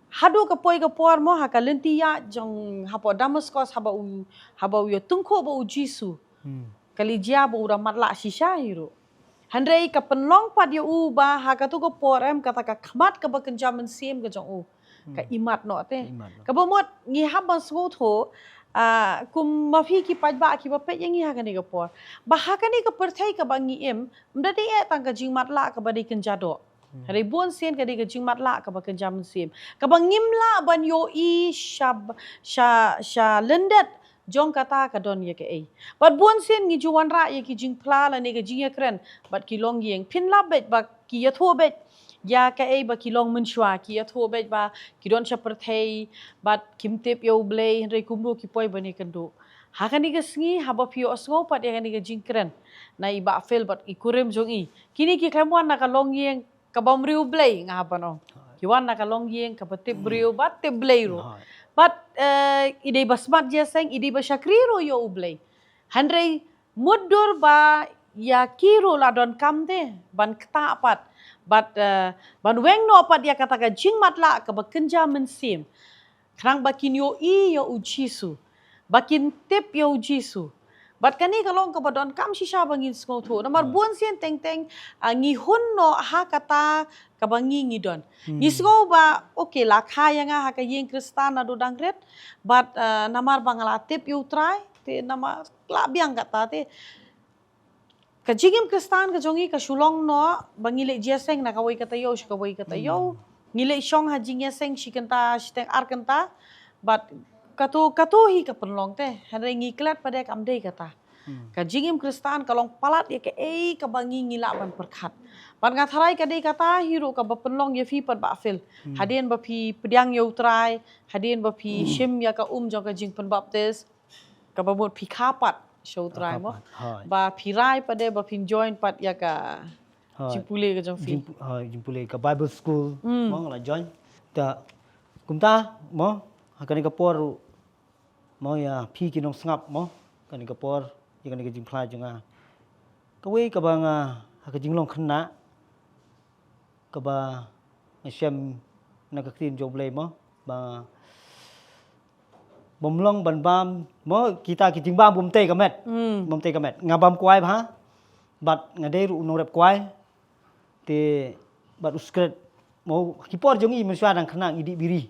Haduh ka poi ka por mo ha ka lynti ïaid jong hapoh Damaskos haba u, haba u ïatyngkhuh bad u Jisu. Ka la jia ba u da matlah shisha hi ruh. Hynrei ka pynlong pat ïa u ba ha kato ka por em kata ka khmat kaba kynja mynsiem ka jong u ka imat noh te. Kaba mut ngi hap ban sngewthuh, ah, kum ma phi ki paidbah kiba peit ïa ngi ha kane ka por. Ba ha kane ka pyrthei kaba ngi im, ym da dei eh tang ka jingmatlah kaba dei kynja doh. Hynrei bun sien ka dei ka jingmatlah kaba kynja mynsiem. Kaba ngim lah ban ïohi sha, sha, sha lyndet jong kata ka don ïa kaei. Bad bun sien ngi ju wanrah ïa ki jingphla lane ka jingïakren bad ki longïing. Phin lap beit ba ki ïathuh beit ïa kaei ba ki long mynshuwa, ki ïathuh beit ba ki don sha pyrthei bad kim tip ïa U Blei hynrei kumno ki poi ban ïakynduh. Ha kane ka sngi haba phi ïohsngew pat ïa kane ka jingkren na i Bah Phil bad i kurim jong i. Kine ki khlem wan na ka longïing kaba ym riewblei nga hap ban ong. Ki wan na ka longïing kaba tip briew bad tip Blei ruh. Bad, eh, i dei ba smat jingïaseng, i dei ba shakri ruh ïa U Blei. Hynrei mutdur ba ïa ki ruh la donkam te ban ktah pat bad, eh, ban weng noh pat ïa kata ka jingmatlah kaba kynja mynsiem. Khnang ba kin ïohi ïa U Jisu, ba kin tip ïa U Jisu, Bad kane ka long kaba donkam shisha ba ngin sngewthuh. Namar bun sien teng teng, ah, ngi hun noh ha kata kaba ngi ngi don. Ngi sngew ba, okay, la kha ïa nga ha ka ïing Khristan naduh dang rit, bad, ah, namar ba nga la tip ïa U Trai, te namar la biang kata te. Ka jingim Khristan ka jong ngi ka shu long noh ba ngi leit jingïaseng na kawei ka taïew sha kawei ka taïew. Ngi leit shong ha jingïaseng shi kynta, shiteng ar kynta. Bad kato, kato hi ka pynlong te. Hynrei ngi klet pat de kam dei kata. Ka jingim Khristan ka long palat ïa kaei kaba ngi ngi lah ban pyrkhat. Bad nga tharai ka dei kata hi ruh kaba pynlong ïa phi pat Bah Phil. Hadien ba phi pdiang ïa U Trai, hadien ba phi shim ïa ka um jong ka jingpynbaptis, kaba mut phi kha pat sha U Trai mo. Ba phi rai pat de ba phin join pat ïa ka jingpule ka jong phi. Jingpule ka Bible school mo, nga la join. Ta kumta mo, ha kane ka por ruh mo, ïa phi ki nongsngap mo, kane ka por, ïa kane ka jingphla jong nga. Kawei kaba nga, ha ka jinglong khynnah kaba nga shem na ka ktien jong U Blei mo, ba bym long ban bam mo, kita ki jingbam bym tei ka met. Bym tei ka met. Nga bam kwai bha, bad nga dei ruh u nongrep kwai. Te bad u sikret mo, ki por jong ngi mynshuwa dang khynnah ngi dih biri.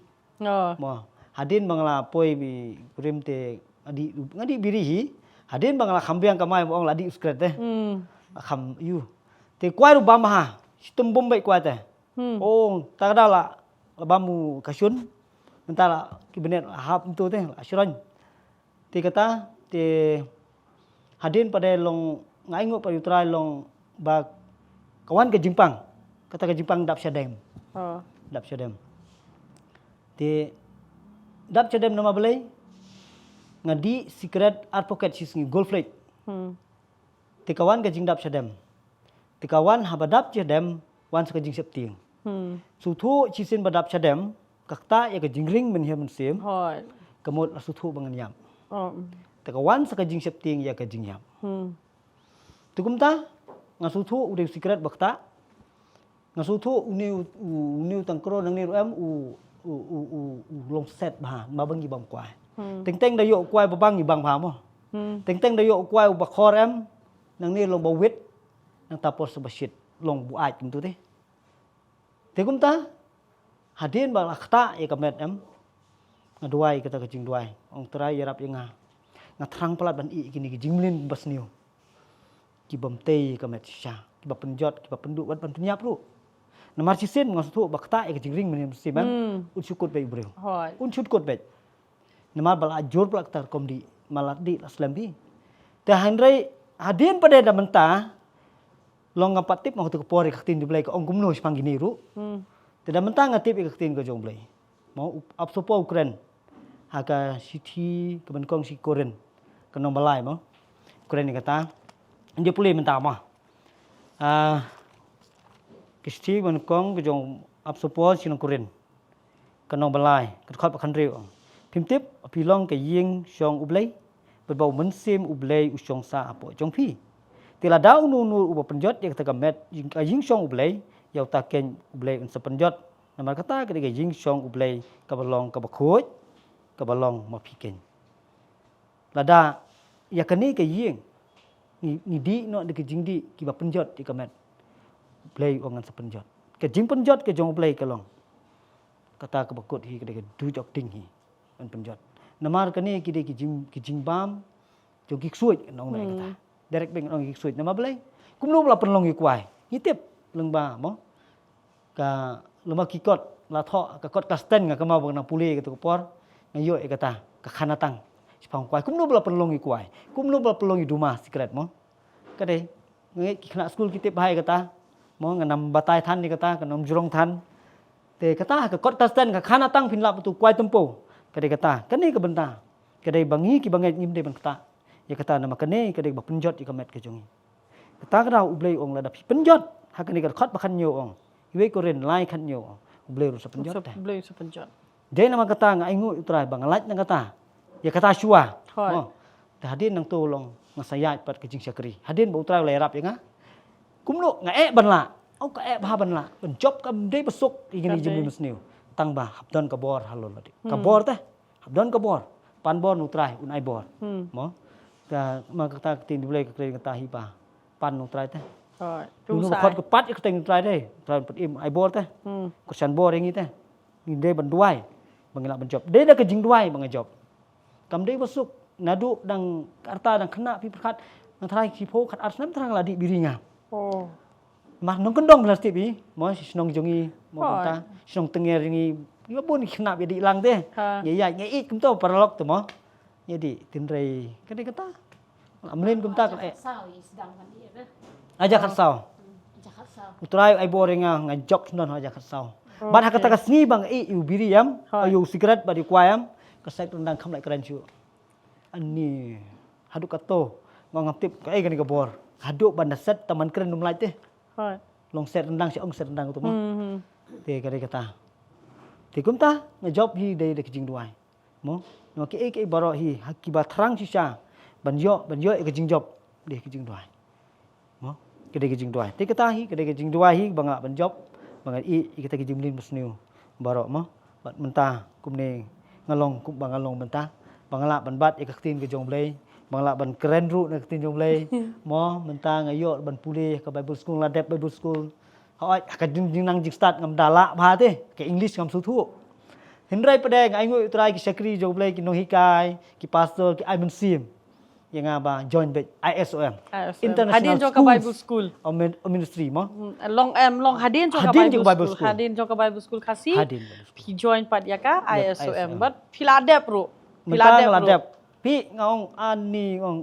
Mo, hadien ba nga la poi bad u kurim te nga dih, nga dih biri hi. Hadien ba nga la kham biang kamai ba ong la dih u sikret te. La kham ïu. Te kwai ruh bam bha, shitom bom bad kwai te. Oh, ta ka daw la, la bam u kashun. Mynta la ki bneng la hap mynta te, la shroin. Te kata, te hadien pat de long, nga ainguh pat ïa U Trai long ba ka wan ka jingpang. Kata ka jingpang dap shadem. Dap shadem. Te dap shadem namar balei? Nga dih sikret ar paket shi sngi, Gold Flake. Te ka wan ka jingdap shadem. Te ka wan haba dap shadem, wan sa ka jingsheptieng. Sngewthuh shisien ba dap shadem, ka ktah ïa ka jingring mynhiar mynsiem. Ka mut la sngewthuh ba ngan ïap. Te ka wan sa ka jingsheptieng ïa ka jingïap. Te kumta, nga sngewthuh u dei u sikret ba ktah. Nga sngewthuh une u, u, une u tang kro nangne ruh em u, u, u, u, u long set bha, ma ba ngi bam kwai. Teng teng da ïoh kwai ba bang ngi bang bha mo. Teng teng da ïoh kwai u ba khor em, nangne long ba wit, nangta por sa ba shit, long bu ait kumtu te. Te kumta, hadien ba la ktah ïa ka met em, nga duwai kata ka jingduwai, ong Trai ïarap ïa nga. Nga thrang palat ban ïeh ïa kine ki jingmlien ba sniew. Ki bym tei ka met shisha, ki ba pynjot, ki ba pynduh, wat ban pynïap ruh. Namar shisien nga sngewthuh ba ktah ïa ka jingring mynhynnin mynsiem em, un shu kut beit u briew. Un shu kut beit. Namar ba la jur palat kata rukom dih, ma la dih la slem dih. Te hynrei hadien pat de da mynta, long ngam pat tip mo kata ka por ïa ka ktien jong U Blei ka ong kumno shaphang kine ruh. Te da mynta nga tip ïa ka ktien ka jong U Blei. Mo, u Apostol Paul u kren ha ka shithi kaba nyngkong sha ki Korinth, ka lynnong ba lai mo. U kren ïa kata. Ngi pule mynta mo. Ah, ka shithi kaba nyngkong ka jong u Apostol Paul sha ki nong Korinth, ka lynnong ba lai, ka dkhot ba khathynriew. Phim tip, phi long ka ïing shong U Blei, bad ba U Mynsiem U Blei u shong sah hapoh jong phi. Te lada uno uno uba pynjot ïa kata ka met, ïing, ka ïing shong U Blei, ïa uta keiñ U Blei un sa pynjot. Namar kata ka dei ka ïing shong U Blei kaba long kaba khuid, kaba long ma phi keiñ. Lada ïa kane ka ïing ngi, ngi dih noh da ka jingdih kiba pynjot ïa ka met, U Blei u ong ngan sa pynjot. Ka jingpynjot ka jong U Blei ka long kata kaba kut hi, ka dei ka dujok ding hi ban pynjot. Namar kane ki dei ki jing, ki jingbam jong ki ksuid, ngan ong ïa kata. Direct beit ngan ong ïa ki ksuid. Namar balei? Kumno ba la pynlong ïa u kwai? Ngi tip lyngba mo, ka lyngba ki kot, la thoh ka kot Klasten, nga kynmaw ba nga nang pule kata ka por, nga ïoh ïa kata ka khanatang shaphang u kwai. Kumno ba la pynlong ïa u kwai? Kumno ba la pynlong ïa u duma sikret mo? Ka dei, nga ngeit ki khynnah skul ki tip bha ïa kata mo, ngan ym batai than ïa kata, ngan ym jrong than. Te kata ka kot Klasten, ka khanatang phin lap, utu u kwai tympew. Ka dei kata, kane ka bynta. Ka dei ba ngi kiba ngeit ngim dei ban ktah ïa kata, namar kane ka dei ba pynjot ïa ka met ka jong ngi. Kata ka daw U Blei u ong lada phi pynjot, ha kane ka dkhot ba khathynñiew u ong, iwei Korinth lai khathynñiew u ong, U Blei ruh un sa pynjot te. U Blei un sa pynjot. Dei namar kata nga ainguh ïa U Trai ba nga lait na kata, ïa kata shuwa. Mo. Te hadien nangto long nga sa ïaid pat ka jingshakri. Hadien ba U Trai u la ïarap ïa nga, kumno nga eh ban lah? Ong ka eh bha ban lah, ban jop kam dei ba suk ïa kine ki jingmlien mynsniew. Tang ba hap don ka bor halor lade. Ka bor te, hap don ka bor. Pan bor na U Trai, un ai bor. Mo. Ka ma kata ka ktien U Blei ka kren kata hi ba pan nong trai te. Nunu ba khot ka pat ïa ka ktien nong trai te. Trai pat im ai bor te. Kyrshan bor ïa ngi te. Ngi dei ban duwai ba ngi lah ban jop. Dei da ka jingduwai ba nga jop. Kam dei ba suk naduh dang arta dang khynnah phi pyrkhat nang trai ki phew khat ar snem trai la dih biri nga. Mar nong kyndong la tip i mo shnong jong i mo kata shnong tenger jong i. Ngi ba bun khynnah ba dih lang te. Ngi ïa ngi i kumto paralok te mo. Ïa dih tynrei ka dei kata. Mlien kumta ka eh. Aja khatsaw. U trai ai bor ïa nga nga jok sndon aja khatsaw. Bad ha kata ka sngi ba nga i u biri ïam, u sikret bad u kwai ïam, ka sek ryndang kham lait kren shuh. Ani haduh kato nga ngam tip ka ei kane ka bor. Haduh ban da set taman kren num lait te. Long set ryndang sha ong set ryndang tu mo. Te ka dei kata. Te kumta nga jop hi dei da ka jingduwai. Mo, no ki ei ki ei baroh hi ha kiba thrang shisha ban ïoh ban ïoh ïa ka jingjop dei ka jingduwai. Mo, ka dei ka jingduwai. Te kata hi ka dei ka jingduwai hi ba nga lah ban jop ba nga i ïa kata ka jingmlien ba sniew baroh mo. Bad mynta kumne nga long kum ba nga long mynta ba nga lah ban bat ïa ka ktien ka jong Blei ba nga lah ban kren ruh na ka ktien jong Blei. Mo, mynta nga ïoh ban pule ka Bible school la dep Bible school. Hooid, ka jing jingnang jingstad ngam da lah bha te, ka English ngam sngewthuh. Hynrei pat nga ainguh U Trai ki shakri jong U Blei ki nonghikai, ki pastor, ki ai mynsiem ïa nga ba join bad I S O M. I S O M. International Hadien jong ka Bible School. Of Min- of Ministry mo. Hmm, long em long hadien jong ka Bible School. Hadien jong ka Bible School Khasi. Hadien Bible School. Phi join pat ïa ka I S O M. But phi la dep ruh. Phi la dep ruh. Phi nga ong ani ong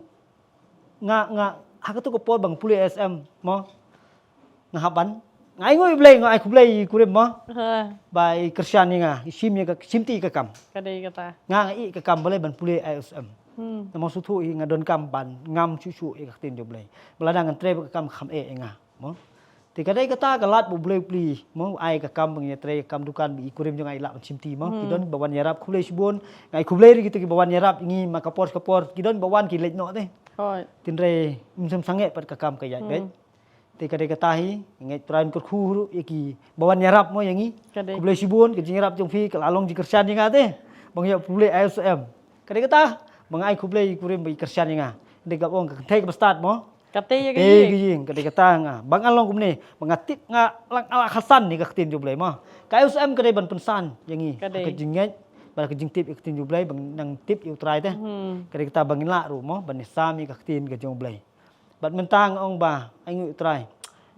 nga nga ha katu ka por ba nga pule S M mo. Nga hap ban nga ai ngui Blei nga ai khublei i kurim mo. Ba i kyrshan ïa nga i shim ïa ka shim ti ka kam. Ka dei kata. Nga nga i ka kam balei ban pule I S M. Namar suthu i nga don kam ban ngam shu shu ïa ka ktien jong Blei. Ba lada ngan trei ba ka kam kham eh ïa nga mo. Te ka dei kata ka lad ba Blei pli mo ai ka kam ba nga trei ka kam dukan ba i kurim jong nga i lah ban shim ti mo. Ki don ba wan ïarap khublei shibun. Nga ai khublei ri kita ki ba wan ïarap ngi ma ka por ka por ki don ba wan ki leit noh te. Tynrei ym sem sangeh pat ka kam ka ïaid beit. Te ka dei kata hi ngeit Trai kyrkhu ruh ïa ki ba wan ïarap mo ïa ngi. Khublei shibun ka jingïarap jong phi ka la long jingkyrshan ïa nga te. Ba nga ïoh pule I S M. Ka dei kata ba nga ai khublei kurim ba i kyrshan ïa nga. Dei ka ong ka kynthei ka ba stad mo. Kata ïa ka ïing ka dei kata nga ba nga long kumne ba nga tip nga lang ala khasan ni ka ktien jong Blei mo. Ka I S M ka dei ban pynsan ïa ngi ka jingngeit ba ka jingtip ïa ka ktien jong Blei ba nang tip ïa U Trai te. Ka dei kata ba ngin lah ruh mo ban ïasam ïa ka ktien ka jong Blei. Bad mynta nga ong ba ai ngi U Trai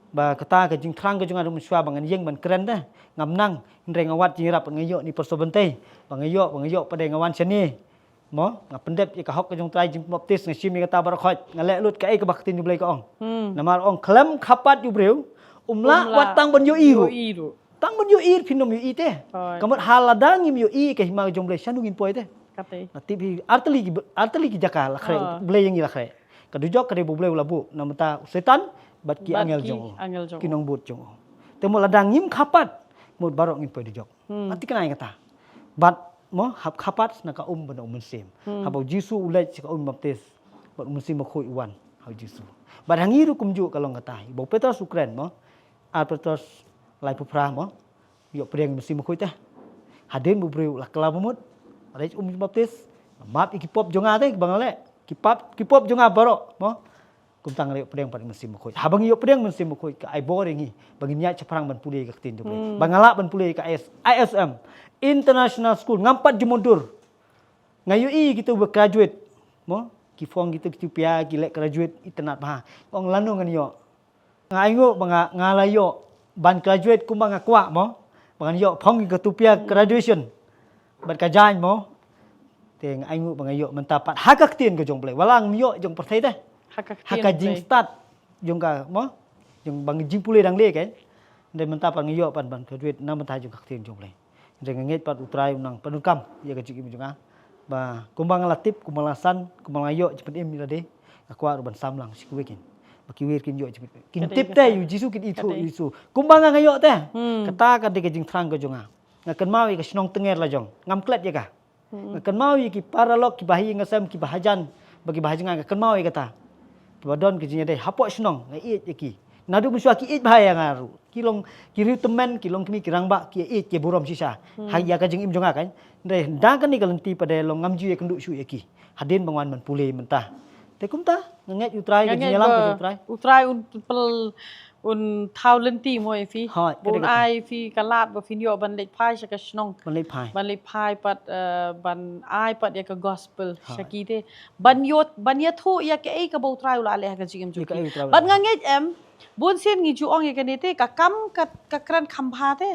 ba kata ka jingthrang ka jong nga ruh mynshuwa ba ngan ïeng ban kren te ngam nang hynrei nga wad jingïarap nga ïoh ni por soh ban tei ba nga ïoh ba nga ïoh pat dei nga wan shane mo nga pyndep ïa ka hok ka jong U Trai jingbaptis nga shim ïa kata baroh khoit nga leh lut kaei kaba ka ktien U Blei ka ong. Namar ong khlem khapat ïa u briew um lah wat tang ban ïohi ruh. Tang ban ïohi phin ym ïohi te. Ka mut ha lada ngim ïohi ka hima ka jong U Blei shano ngin poi te. Nga tip hi artylli ki artylli ki jaka la khreh U Blei ïa ngi la khreh. Ka dujok ka dei ba U Blei u la buh na mynta u Soitan bad ki angel jong u ki nongbud jong u. Te mo lada ngim khapat mut baroh ngin poi dujok. Nga thikna ïa kata. Bad mo hap khapat na ka um bad na u Mynsiem. Haba u Jisu u leit sha ka um baptis bad u Mynsiem Bakhuid u wan ha u Jisu. Bad ha ngi ruh kumjuh ka long kata hi ba u Petros u kren mo. Ar Petros laiphew phra mo. Ïoh pdiang Mynsiem Bakhuid te. Hadien ba u briew la kylla ba mut. Leit um baptis. Map ïa ki pop jong nga te ba nga leh. Ki pop ki pop jong nga baroh mo. Kumta nga ïoh pdiang pat Mynsiem Bakhuid. Haba ngi ïoh pdiang Mynsiem Bakhuid ka ai bor ïa ngi ba ngin ïaid shaphrang ban pule ka ktien jong U Blei. Ba nga lah ban pule ka I S I S M International School ngam pat ju mudui. Nga ïohi kito ba graduate mo ki phong kito kito pia ki leh graduate itynnad bha. Ong lano ngan ïoh. Nga ainguh ba nga nga la ïoh ban graduate kumba nga kwah mo. Ba ngan ïoh phong ïa ka tupia graduation bad ka jaiñ mo. Te nga ainguh ba nga ïoh mynta pat ha ka ktien ka jong U Blei. Wat la ngam ïoh jong pyrthei te. Ha ka jingstad jong ka mo. Jong ba nga jingpule dang leh kan. Te mynta pat nga ïoh pat ban graduate na mynta jong ka ktien jong U Blei. Nga ngeit pat U Trai u nang pyndonkam ïa ka jingim jong nga. Ba kumba nga la tip kumba la san kumba la ïoh jingpynim ïa lade. Nga kwah ruh ban sam lang sha kiwei kin ba kiwei kin ïoh jingpynim kin tip te ïa U Jisu kin ithuh ïa U Jisu. Kumba nga nga ïoh te. Kata ka dei ka jingthrang ka jong nga. Nga kynmaw ïa ka shnong Tngiar Lajong ngam klet ïa ka. Nga kynmaw ïa ki paralok ki bahaïing hasem ki bahajan ba ki bahajngai nga kynmaw ïa kata. Kiba don ka jingïadei hapoh shnong nga ïeit ïa ki. Naduh mynshuwa ki ïeit bha ïa nga ruh. Ki long ki riew tymmen ki long kmie ki rangbah ki ïeit ki burom shisha. Ha ïa ka jingim jong nga kan. Hynrei da kane ka lynti pat de long ngam ju ïakynduh shuh ïa ki. Hadien ba nga wan ban pule mynta. Te kumta nga ngeit U Trai ka jingïalam ka jong U Trai. U Trai un pynpel, un thaw lynti mo ïa phi. Hooid, ba un ai phi ka lad ba phin ïoh ban leit phai sha ka shnong. Ban leit phai. Ban leit phai pat, eh, ban ai pat ïa ka gospel sha ki te. Ban ïoh, ban ïathuh ïa kaei kaba U Trai u la leh ha ka jingim jong ki. Ban nga ngeit em, bun sien ngi ju ong ïa kane te, ka kam ka, ka kren kham bha te.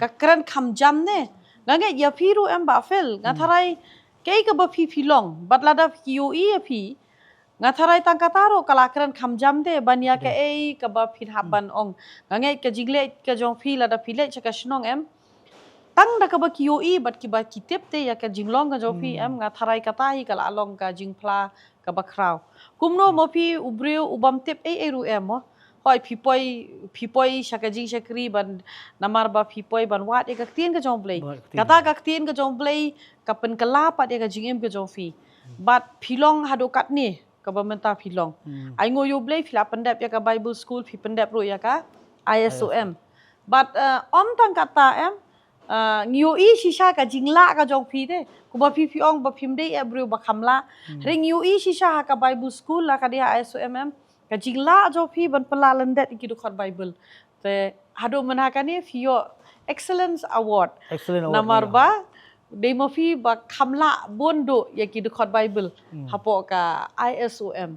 Ka kren kham jam ne. Nga ngeit ïa phi ruh em Bah Phil, nga tharai kaei kaba phi phi long, bad lada ki ïohi ïa phi, nga tharai tang kata ruh ka la kren kham jam te ban ïa kaei kaba phin hap ban ong. Nga ngeit ka jingleit ka jong phi lada phi leit sha ka shnong em, tang da kaba ki ïohi bad kiba ki tip te ïa ka jinglong ka jong phi em, nga tharai kata hi ka la long ka jingphla kaba khraw. Kumno mo phi u briew u bym tip ei ei ruh em mo. Hooid phi poi, phi poi sha ka jingshakri ban, namar ba phi poi ban wad ïa ka ktien ka jong U Blei. Kata ka ktien ka jong U Blei ka pynkylla pat ïa ka jingim ka jong phi. Bad phi long haduh katne kaba mynta phi long. Ai nguh ïa U Blei phi la pyndep ïa ka Bible school, phi pyndep ruh ïa ka I S O M. Bad, eh, ym tang kata em, eh, ngi ïohi shisha ka jinglah ka jong phi te. Kumba phi phi ong ba phim dei eh briew ba kham lah. Hynrei ngi ïohi shisha ha ka Bible school la ka dei ha I S O M em, ka jinglah jong phi ban pynlah lyndet ïa ki dkhot Bible. Te haduh mynta kane phi ïoh Excellence Award. Namar ba dei ma phi ba kham lah bun duh ïa ki dkhot Bible hapoh ka I S O M.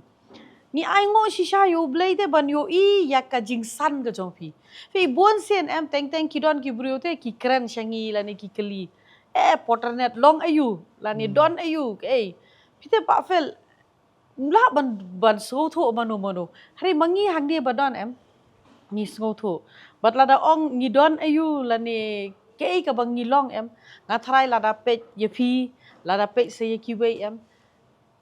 Ngi ai nguh shisha ïa U Blei te ban ïohi ïa ka jingsan ka jong phi. Phi bun sien em teng teng ki don ki briew te ki kren sha ngi lane ki kylli. Eh, Potternet long aïu lane don aïu kaei. Phi te Bah Phil, lah ban, ban sngewthuh mano mano. Hynrei ma ngi hangne ba don em, ngi sngewthuh. Bad lada ong ngi don aïu lane kaei kaba ngi long em, nga tharai lada peit ïa phi, lada peit sa ïa kiwei em,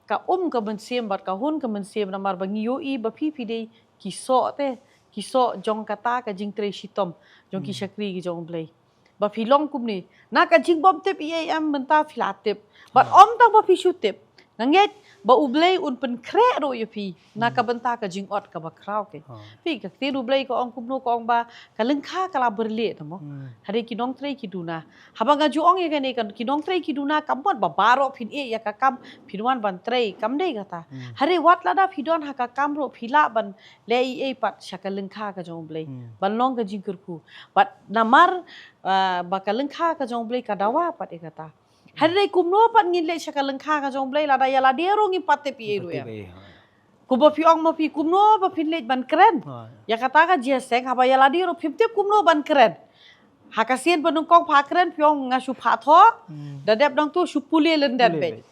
ka um ka mynsiem bad ka hun ka mynsiem namar ba ngi ïohi ba phi phi dei ki soh te, ki soh jong kata ka jingtrei shitom jong ki shakri ki jong U Blei. Ba phi long kumne na ka jingbym tip ei ei em mynta phi la tip. Bad ym tang ba phi shu tip, nga ngeit ba U Blei un pynkhreh ruh ïa phi na ka bynta ka jingot kaba khraw ke. Phi ka ktien U Blei ka ong kumno, ka ong ba ka lyngkha ka la byrleh te mo. Hynrei ki nongtrei ki duna. Haba nga ju ong ïa kane ka ki nongtrei ki duna kam mut ba baroh phin ïeh ïa ka kam phin wan ban trei, kam dei kata. Hynrei wat lada phi don ha ka kam ruh phi lah ban leh ei ei pat sha ka lyngkha ka jong U Blei ban long ka jingkyrkhu. Bad namar, ah, ba ka lyngkha ka jong U Blei ka dawa pat ïa kata. Hynrei kumno pat ngin leit sha ka lyngkha ka jong U Blei lada ïa lade ruh ngim pat tip ei ei ruh em. Kumba phi ong ma phi kumno ba phin leit ban kren ïa kata ka jingïaseng haba ïa lade ruh phim tip kumno ban kren. Ha ka sien ba nyngkong pha kren phi ong nga shu phah thoh, da dep nangtu shu pule lyndet beit.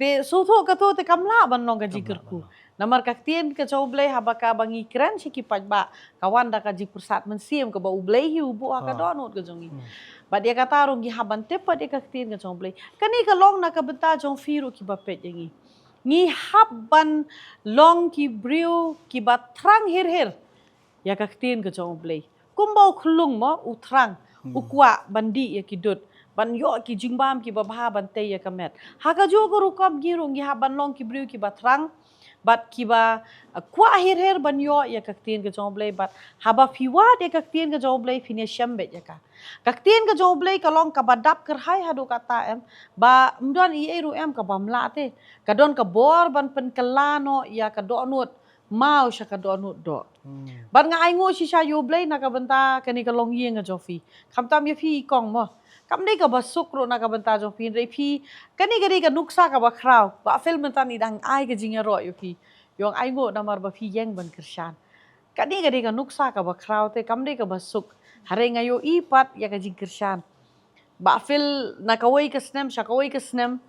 Te shu thoh kato te kam lah ban long ka jingkyrkhu. Namar ka ktien ka jong U Blei haba ka ba ngi kren sha ki paidbah ka wan da ka jingpyrsad mynsiem kaba U Blei hi u buh ha ka dohnud ka jong ngi. Bad ïa kata ruh ngi hap ban tip pat ïa ka ktien ka jong U Blei. Kane ka long na ka bynta jong phi ruh kiba peit ïa ngi. Ngi hap ban long ki briew kiba thrang hir hir ïa ka ktien ka jong U Blei. Kumba u khyllung mo u thrang, u kwah ban dih ïa ki dud, ban ïoh ki jingbam kiba bha ban tei ïa ka met. Ha kajuh ka rukom ngi ruh ngi hap ban long ki briew kiba thrang bad kiba, eh, kwah hir hir ban ïoh ïa ka ktien ka jong U Blei bad haba phi wad ïa ka ktien ka jong U Blei phin ïashem beit ïa ka. Ka ktien ka jong U Blei ka long kaba dap kyrhai haduh katta em, ba ym don ei ei ruh em kaba ym lah te. Ka don ka bor ban pynkylla noh ïa ka dohnud maw sha ka dohnud doh. Bad nga ai nguh shisha ïa U Blei na ka bynta kane ka longïing ka jong phi. Khamtam ïa phi i kong mo, kam dei kaba suk ruh na ka bynta jong phi hynrei phi, kane ka dei ka nuksa kaba khraw. Bah Phil mynta i dang ai ka jingïaroh ïa phi. Ïong ai nguh namar ba phi ïeng ban kyrshan. Kane ka dei ka nuksa kaba khraw te kam dei kaba suk. Hynrei nga ïohi pat ïa ka jingkyrshan. Bah Phil na kawei ka snem sha kawei ka snem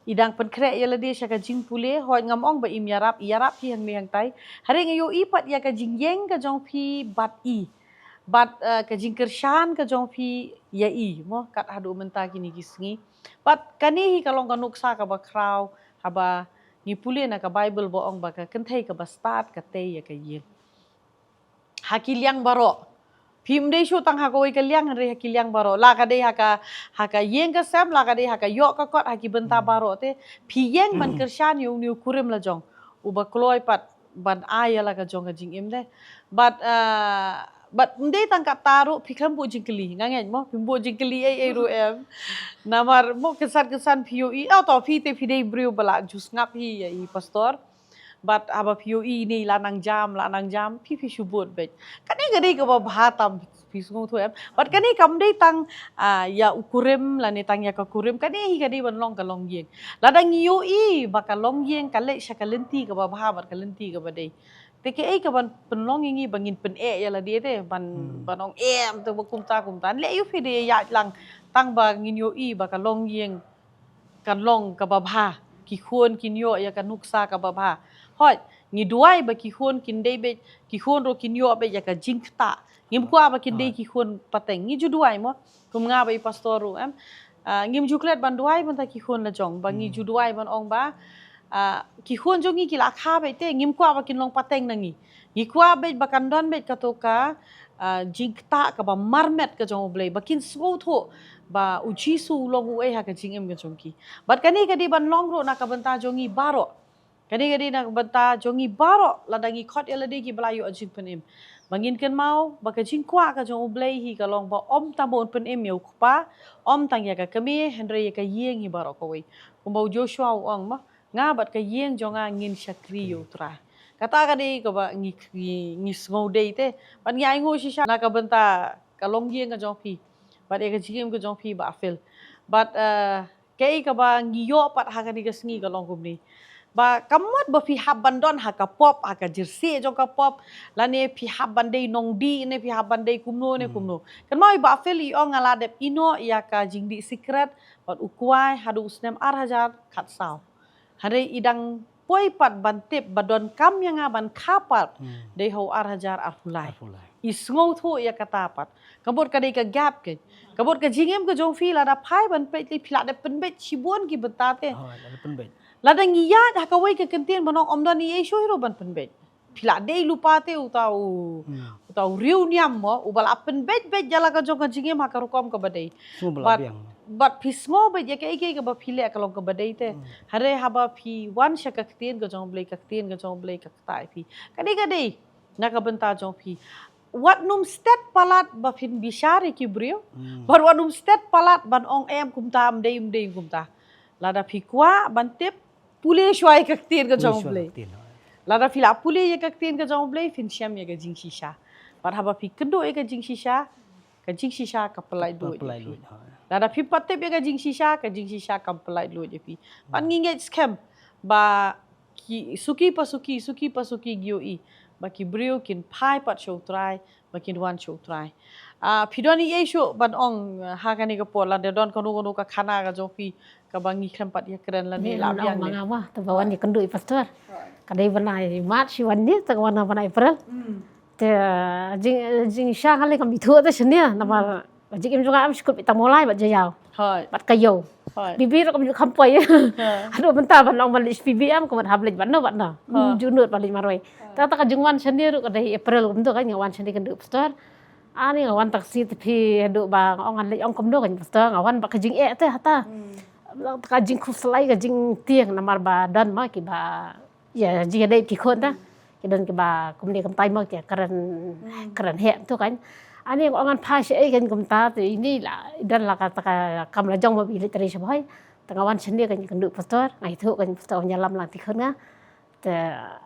i dang pynkhreh ïa lade sha ka jingpule, hooid ngam ong ba im ïarap, i ïarap hi hangmei hangtai. Hynrei nga ïohi pat ïa ka jingïeng ka jong phi bad i. Bad, eh, ka jingkyrshan ka jong phi ïa i mo kat haduh mynta kine ki sngi. Bad kane hi ka long ka nuksa kaba khraw haba ngi pule na ka Baibl ba ong ba ka kynthei kaba stad ka tei ïa ka ïing. Ha ki liang baroh. Phim dei shuh tang ha kawei ka liang hynrei ha ki liang baroh. La ka dei ha ka, ha ka ïing ka sem, la ka dei ha ka ïoh ka kot, ha ki bynta baroh te phi ïeng ban kyrshan ïa une u kurim la jong uba kloi pat ban ai ïa la ka jong ka jingim te. Bad, ah, bad ym dei tang katta ruh phi khlem buh jingkylli. Nga ngeit mo phim buh jingkylli ei ei ruh em. Namar mo kynsan kynsan phi ïohi, oh to phi te phi dei briew ba la ju sngap hi ïa i pastor. Bad haba phi ïohi ine la nang jam, la nang jam, phi phi shu bud beit. Kane ka dei kaba bha tam, phi sngewthuh em. Bad kane kam dei tang, ah, ïa u kurim lane tang ïa ka kurim, kane hi ka dei ban long ka longïing. Lada ngi ïohi ba ka longïing ka leit sha ka lynti kaba bha bad ka lynti kaba dei, te kaei kaban pynlong ïa ngi ba ngin pyneh ïa lade te ban, ban ong em te ba kumta kumta. Leh ïa phi de ïaid lang tang ba ngin ïohi ba ka longïing kan long kaba bha, ki khun kin ïoh ïa ka nuksa kaba bha. Hooid, ngi duwai ba ki khun kin dei beit, ki khun ruh kin ïoh beit ïa ka jingktah. Ngim kwah ba kin dei ki khun pateng. Ngi ju duwai mo, kum nga bad i pastor ruh em. Ah, ngim ju klet ban duwai ban ta ki khun la jong, ba ngi ju duwai ban ong ba, ah, ki khun jong ngi ki la kha beit te, ngim kwah ba kin long pateng na ngi. Ngi kwah beit ba kan don beit kato ka, ah, jingktah kaba marmet ka jong U Blei, ba kin sngewthuh ba U Jisu u long uei ha ka jingim ka jong ki. Bad kane ka dei ban long ruh na ka bynta jong ngi baroh. Kane ka dei na ka bynta jong ngi baroh, lada ngi khot ïa lade ki ba la ïoh jingpynim. Ba ngin kynmaw ba ka jingkwah ka jong U Blei hi ka long ba ym tang ba un pynim ïa u kpa, ym tang ïa ka kmie, hynrei ïa ka ïing hi baroh kawei. Kumba u Joshua u ong mo, nga bad ka ïing jong nga ngin shakri ïa U Trai. Kata ka dei kaba ngi, ngi, ngi sngew dei te. Bad ngi ainguh shisha na ka bynta ka longïing ka jong phi bad ïa ka jingim ka jong phi Bah Phil. Bad, eh, kaei kaba ngi ïoh pat ha kane ka sngi ka long kumne. Ba kam mut ba phi hap ban don ha ka pop, ha ka jersey jong ka pop, lane phi hap ban dei nongdih, ne phi hap ban dei kumno ne kumno. Kynmaw i Bah Phil i ong nga la dep ïehnoh ïa ka jingdih sikret bad u kwai haduh u snem ar hajar khatsaw. Hynrei i dang poi pat ban tip ba donkam ïa nga ban kha pat dei ha u ar hajar arphew lai. Arphew lai. I sngewthuh ïa kata pat. Ka mut ka dei ka gap ka. Ka mut ka jingim ka jong phi lada phai ban peit lei phi la dep pynbeit shibun ki bynta te. Oh, la dep pynbeit. Lada ngi ïaid ha kawei ka kyntien ban ong ym don ei ei shuh ruh ban pynbeit. Phi la dei lypa te uta u, uta u riewniam mo, uba la pynbeit beit ïa la ka jong ka jingim ha ka rukom kaba dei. Sngewbha la biang. Bad phi sngew beit ïa kaei kaei kaba phi leh ka long kaba dei te. Hynrei haba phi wan sha ka ktien ka jong U Blei, ka ktien ka jong U Blei ka ktah ïa phi. Ka dei ka dei na ka bynta jong phi. Wat nym stet palat ba phin bishar ïa ki briew. Bad wat nym stet palat ban ong em kumta, ym dei, ym dei kumta. Lada phi kwah ban tip, pule shuwa ïa ka ktien ka jong U Blei. Lada phi la pule ïa ka ktien ka jong U Blei, phin shem ïa ka jingshisha. Bad haba phi kynduh ïa ka jingshisha, ka jingshisha ka pyllait luid ïa phi. Lada phi pat tip ïa ka jingshisha, ka jingshisha kam pyllait luid ïa phi. Bad ngi ngeit skhem ba ki suki pa suki, suki pa suki ngi ïohi ba ki briew kin phai pat sha U Trai, ba kin wan sha U Trai. Ah, phi don ei ei shuh ban ong, ah, ha kane ka por lada don kano kano ka khana ka jong phi kaba ngi khlem pat ïakren lane la biang ne. Nga ma, te ba wan ïakynduh i pastor. Ka dei bnai March i wan ne, te ka wan bnai April. Te, ah, jing, jingshisha nga lei kam ithuh te shane, namar ka jingim jong nga em shu kut beit tang Mawlai bad Jaïaw. Bad ka ïew. Phi phi ruh kam ju kham poi. Haduh mynta ban ong ban leit sha phi phi em, ka mut hap leit bad no bad no. Ju nud ban leit marwei. Te kata ka jingwan shane ruh ka dei April kumto kan nga wan shane kynduh pastor. Ani nga wan taxi te phi haduh ba nga ong ngan leit ong kumno kan pastor, nga wan bad ka jingeh te hata. Ka jingkhuslai ka jingtieng namar ba don ma kiba ïa jingïadei ki khun ta. Ki don kiba kumne kumtai mo ki kren, kren heh tu kan. Ani nga ong ngan phai shaei kan kumta te ini la don la kata ka kam la jong mo ba i leit trei sha Bhoi. Te nga wan shane kan kynduh pastor, nga ithuh kan pastor ïalam lang ti khun nga. Te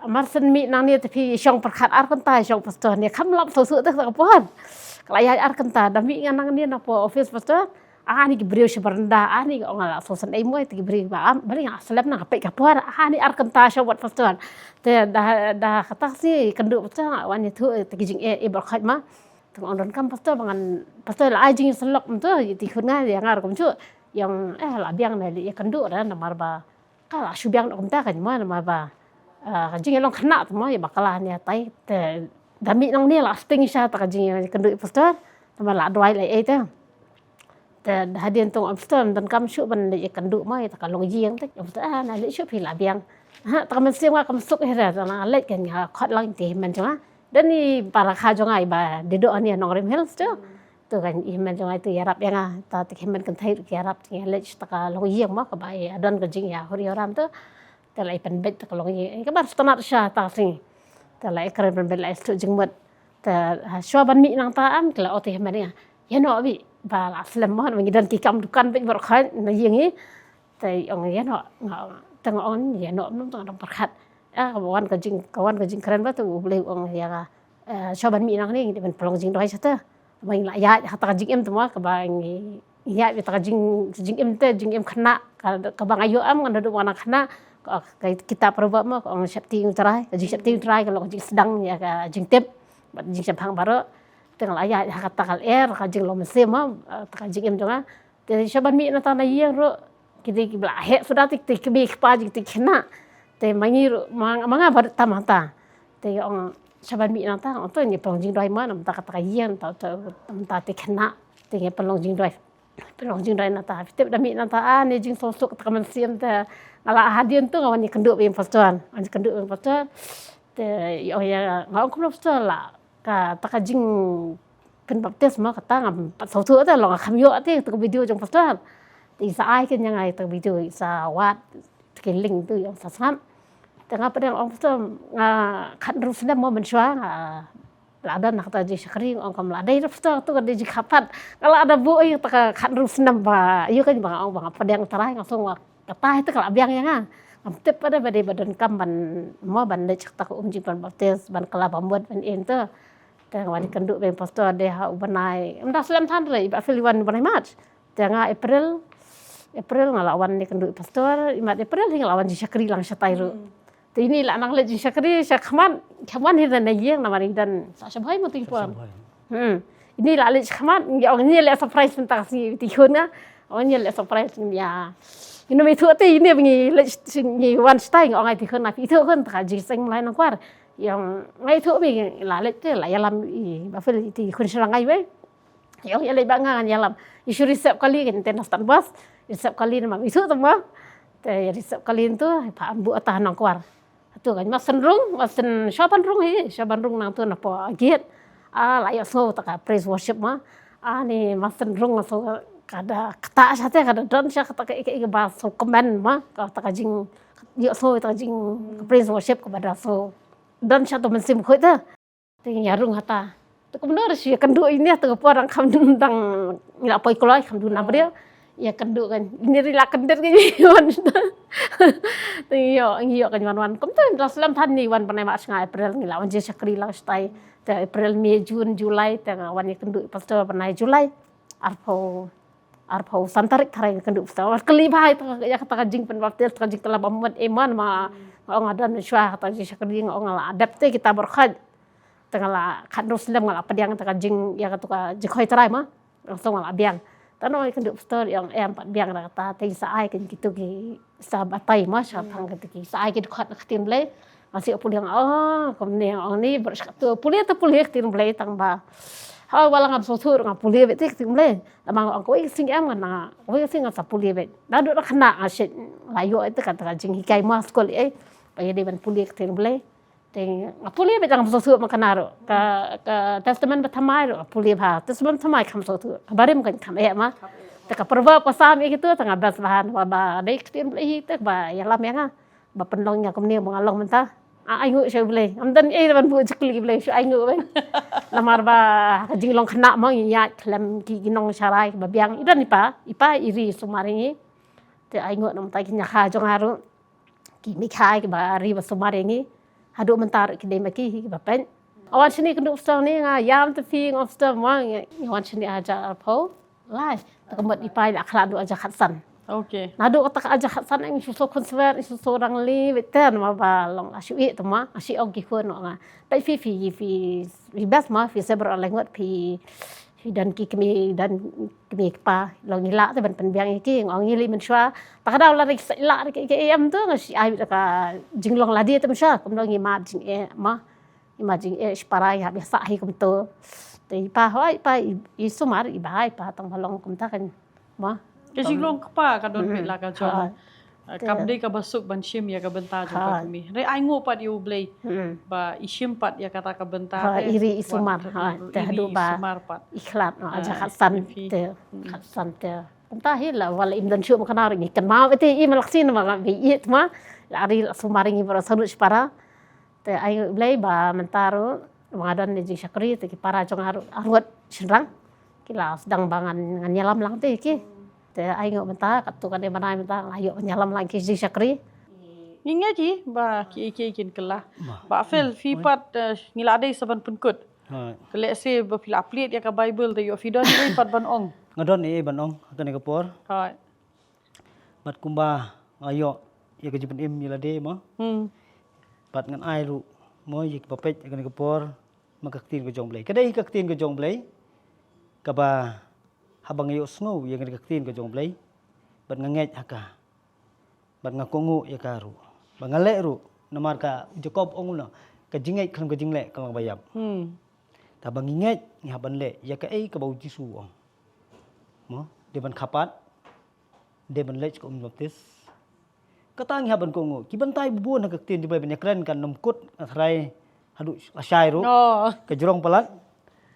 mar shen mih nangne te phi shong pyrkhat ar kynta shong pastor ne kham lap shuh shuh te ka por. Ka la ïaid ar kynta da mih nga nangne na po office pastor. Ani ki briew sha baranda, ani nga ong nga la sngewsynei mo te ki briew ba am, bali nga slem na ka peit ka por, ani ar kynta shong bad pastor. Te da, da kata sngi kynduh pastor nga wan ïathuh te ki jingeh i bor khait ma. Te nga ong donkam pastor ba ngan, pastor la ai jingïasyllok mynta ïa ti khun nga ïa nga ruh kumjuh. Ïa ong eh la biang na leit ïakynduh da namar ba ka la shu biang noh kumta kan mo namar ba, ah, ka jingïalong khynnah te mo ïa bakla ne tai te da mih nangne la sting sha ta ka jingïakynduh i pastor namar la duwai la ei te. Te da hadien tong pastor donkam shuh ban leit ïakynduh mo ïa ta ka longïing te, ïa pastor ah na leit shuh phi la biang. Ha ta ka mynsiem nga kam suk hi re ta nga leit kan nga khot lang te hynmen jong nga. Da ni para kha jong nga iba dei doh ni Nongrim Hills tu. Tu kan i hynmen jong nga tu ïarap ïa nga, ta te ki hynmen kynthei ruh ki ïarap te ngi leit sha ta ka longïing mo kaba ïa don ka jingïahur ïaram tu. Te la i pynbeit ta ka longïing, kaba sngewtynnat sha ta sngi. Te la i kren pynbeit la i shu jingmut. Te ha shuwa ban mih nangta am ki la ong te hynmen ïa nga. Ïa noh beit ba la slem mo ngi don ki kam dukan beit baroh khain na ïing i. Te ong ïa noh, nga ong, te nga ong ïa noh, num te nga dang pyrkhat. Ah, ka wan ka jing, ka wan ka jingkren ba te U Blei u ong ïa nga, eh, shuwa ban mih nangne ngi dei ban pynlong jingduwai shata. Ba ngi la ïaid ha kata ka jingim te mo, kaba ngi ïaid ha kata ka jing, jingim te, jingim khynnah, ka, kaba nga ïoh em, nga naduh ba nga nang khynnah, ka, ka kitab Proverb mo, ka ong sheptieng u Trai, ka jingsheptieng u Trai ka long ka jingsdang ïa ka jingtip bad jingshemphang baroh. Te nga la ïaid ha kata ka lyer, ka jinglong mynsiem mo, eh, kata ka jingim jong nga. Te shuwa ban mih nangta na ïing ruh, ki dei kiba la heh suda te, te kmie kpa jong ki, te ki khynnah. Te ma ngi ruh, ma, ma nga bad tam hangta. Te ong shuwa ban mih nangta, ong to ngi pynlong jingduwai mo, namar kata ka ïing, ta, ta, namar te khynnah, te ngi pynlong jingduwai. Pynlong jingduwai nangta. Phi tip da mih nangta, ah, ne jingsngewsuk kata ka mynsiem te. Nga la hadien to nga wan ïakynduh bad ïing pastor. Wan ïakynduh bad ïing pastor. Te ong ïa nga, ong kumno pastor la kata ka jingpynbaptis mo, kata ngam pat sngewthuh te, long nga kham ïoh te kata ka video jong pastor. Te i sa ai keiñ ïa nga kata ka video, i sa wad te ki link te, ïa nga sa sngap. Te nga pdiang, ong pastor, nga khathynriew snem mo mynshuwa nga la don ha kata ka jingshakri. Ong, kam lah dei pastor, to ka dei jingkha pat. Nga la da buh ïa kata ka khathynriew snem ba ïoh keiñ ba nga ong ba nga pdiang Trai, nga sngew nga kata hi te ka la biang ïa nga. Ngam tip pat ba dei ba donkam ban mo, ban leit sha kata ka um jingpynbaptis, ban kylla ba mut ban ïeng te. Te nga wan ïakynduh bad ïing pastor dei ha u bnai, ym da slem than re, i Bah Phil i wan u bnai March. Te nga April, April nga la wan ïakynduh ïing pastor, i mat April hi nga la wan jingshakri lang shatai ruh. Te ine i la nang leit jingshakri shakhmat, kham wan hi na ïing namar i don sah sha Bhoi mo tu i por. Hmm. Ine i la leit shakhmat, ngi ong ngi leh surprise mynta ka sngi, i khun nga. Ong ngi leh surprise ngi ïa. Ine i me ithuh te ine ba ngi leit, ngi wan shatai, ngi ong ïa i khun nga, ithuh khun, ta ka jingseng Mlai Nongkwar. Ïa nga ithuh ba ngi la leit te la ïalam i Bah Phil, i khun shynrang nga iwei. Ïa, ïa leit bad nga ngan ïalam. I shu reserve kali keiñ te na stand bus. Reserve kali namar ithuh te mo. Te reserve kali tu, pha, buh ata Nongkwar. Hatu keiñ, ma shen rung, ma shen, shuwa ban rung hi, shuwa ban rung nangtu napoh gate. Ah, la ïohsngew kata ka praise worship mo. Ah, ne ma shen rung, sngew ka da ktah shata, ka da don sha kata ka, ka, ka ba sngewkmen mo, kata ka jing, ïohsngew kata ka jing, ka praise worship kaba da sngewdon sha uto u mynsiem khuid te. Te ngi ïa rung hata. Te kumno ruh shu ïakynduh ine, te ka por dang kham, dang ngi la poi kloi, kham duna briew. Ïakynduh keiñ, ine ruh la kyndit keiñ wan. Te ngi ïoh, ngi ïoh keiñ wan wan. Kumta la slem than, ngi wan bnai March, nga April ngi la wan jingshakri lang shatai. Te April, May, June, July, te nga wan ïakynduh ïing pastor bnai July. Arphew, arphew san tarik tharai nga kynduh pastor. Kylli bha ïa kata ka jingpynbaptis, kata ka jingkylla ba mut, eh, ma nga ong nga don mynshuwa kata ka jingshakri, nga ong nga la dep te kita baroh khoit. Te nga la khathynriew snem nga la pdiang kata ka jing, ïa katu ka jingkhoi Trai mo. Nga sngew nga la biang. Te nga ong ïakynduh pastor, ïa ong em pat biang da kata, te i sa ai keiñ kitu ki sa batai mo, shaphang kata ki sa ai ki dkhot na ka ktien Blei. Nga shu pule, nga, oh, kumne, nga ong ne, baroh shi katta pule te pule ka ktien Blei tang ba. Hooid, wat la ngam sngewthuh ruh nga pule beit te ka ktien Blei. Namar nga ong kawei ka sngi em, nga, kawei ka sngi ngan sa pule beit. Naduh nga khynnah nga shu la ïoh ïa kata ka jinghikai mo ha skul, eh. Ba ïa dei ban pule ka ktien Blei. Te nga pule beit, ngam sngewthuh, ma kane ruh ka, ka Testament Bathymmai ruh nga pule bha. Testament Bathymmai kam sngewthuh, ka barim kan kam eh ma. Te ka Proverb, ka Salm, ïa kitu te nga best bha, ba, ba dei ka ktien Blei hi te ba ïalam ïa nga ba pynlong ïa nga kumne ba nga long mynta. Ai nguh sha U Blei. Ngam don ei ban buh jingkylli Blei, shu ai nguh beit. Namar ba ka jinglong khynnah mo, ngi ïaid khlem ki, ki nongsharai ba biang. I don i pa, i pa i ri sumar ïa ngi. Te ai nguh namar ta ki ñiakha jong nga ruh, ki mei ki hai kiba ri ba sumar ïa ngi. Haduh mynta ruh ki dei ma ki hi kiba peit. Nga wan shane kynduh pastor ne, nga ïam te phi, nga pastor mo, nga wan shane ha hajar arphew lai. Te ka mut i pa i la khlad naduh hajar khatsan. Okay. Naduh kata ka hajar khatsan ngi shu sngewkhun swer, ngi shu sngewrangli beit te, namar ba long la shu ïeh te mo, la shu ong ki khun nga. Peit phi, phi, phi, phi best mo, phi seh baroh lai ngut, phi, phi don ki kmie, don kmie kpa, long ngi lah te ban pynbiang ïa ki, nga ong ngi leit mynshuwa. Ta ka daw la ki sa lah ki, ki em tu, nga shu ai beit ka jinglong lade te mynshuwa, kumno ngi mad jingeh mo. Ngi mad jingeh shipara, ïa biasa hi kumto. Te i pa, hooid, i pa i, i sumar, i bha, i pa tang ba long kumta kan. Mo. Ka jinglong kpa ka don beit la ka jong. Hooid. Eh, kam dei kaba suk ban shim ïa ka bynta jong ka kmie. Hynrei ai nguh pat ïa U Blei ba i shim pat ïa kata ka bynta te, i ri i sumar, hooid, te haduh ba i khlad, no, hajar khatsan te, khatsan te. Kumta hi la, wat la im don shuh ma kane ruh ngi kynmaw beit te i, ma la ka sien ma la beit i te ma la ri la sumar ïa ngi baroh saw shipara. Te ai nguh Blei ba mynta ruh ba nga don ne jingshakri te ki para jong nga ruh arngut shynrang ki la sdang ba ngan, ngan ïalam lang te ki. Te ai nguh mynta katto katne bnai mynta nga ïoh ban ïalam lang ki jingshakri. I Ngi ngeit hi ba ki ei ki ei kin kylla. Bah Phil, phi pat, eh, ngi la dei sa ban pynkut. Hooid. Te lehse ba phi la plied ïa ka Baibl, te ïoh phi don ei pat ban ong. Nga don ei ban ong ha kane ka por. Hooid. Bad kumba nga ïoh ïa ka jingpynim ïa lade mo. Hmm. Bad ngan ai ruh mo ïa kiba peit ïa kane ka por ma ka ktien ka jong U Blei. Ka dei ka ktien ka jong U Blei kaba haba nga ïohsngew ïa kane ka ktien ka jong U Blei bad nga ngeit ha ka. Bad nga kohnguh ïa ka ruh. Ba nga leh ruh, namar ka Jakob ong u noh, ka jingngeit khlem ka jingleh ka long ba ïap. Hmm. Te ba ngi ngeit, ngi hap ban leh ïa kaei kaba U Jisu u ong. Mo, dei ban kha pat, dei ban leit sha ka um baptis. Kata ngi hap ban kohnguh. Ki bynta ba bun ha ka ktien jong U Blei ban ïakren kan nym kut, nga tharai haduh lashai ruh. Oh. Ka jrong palat.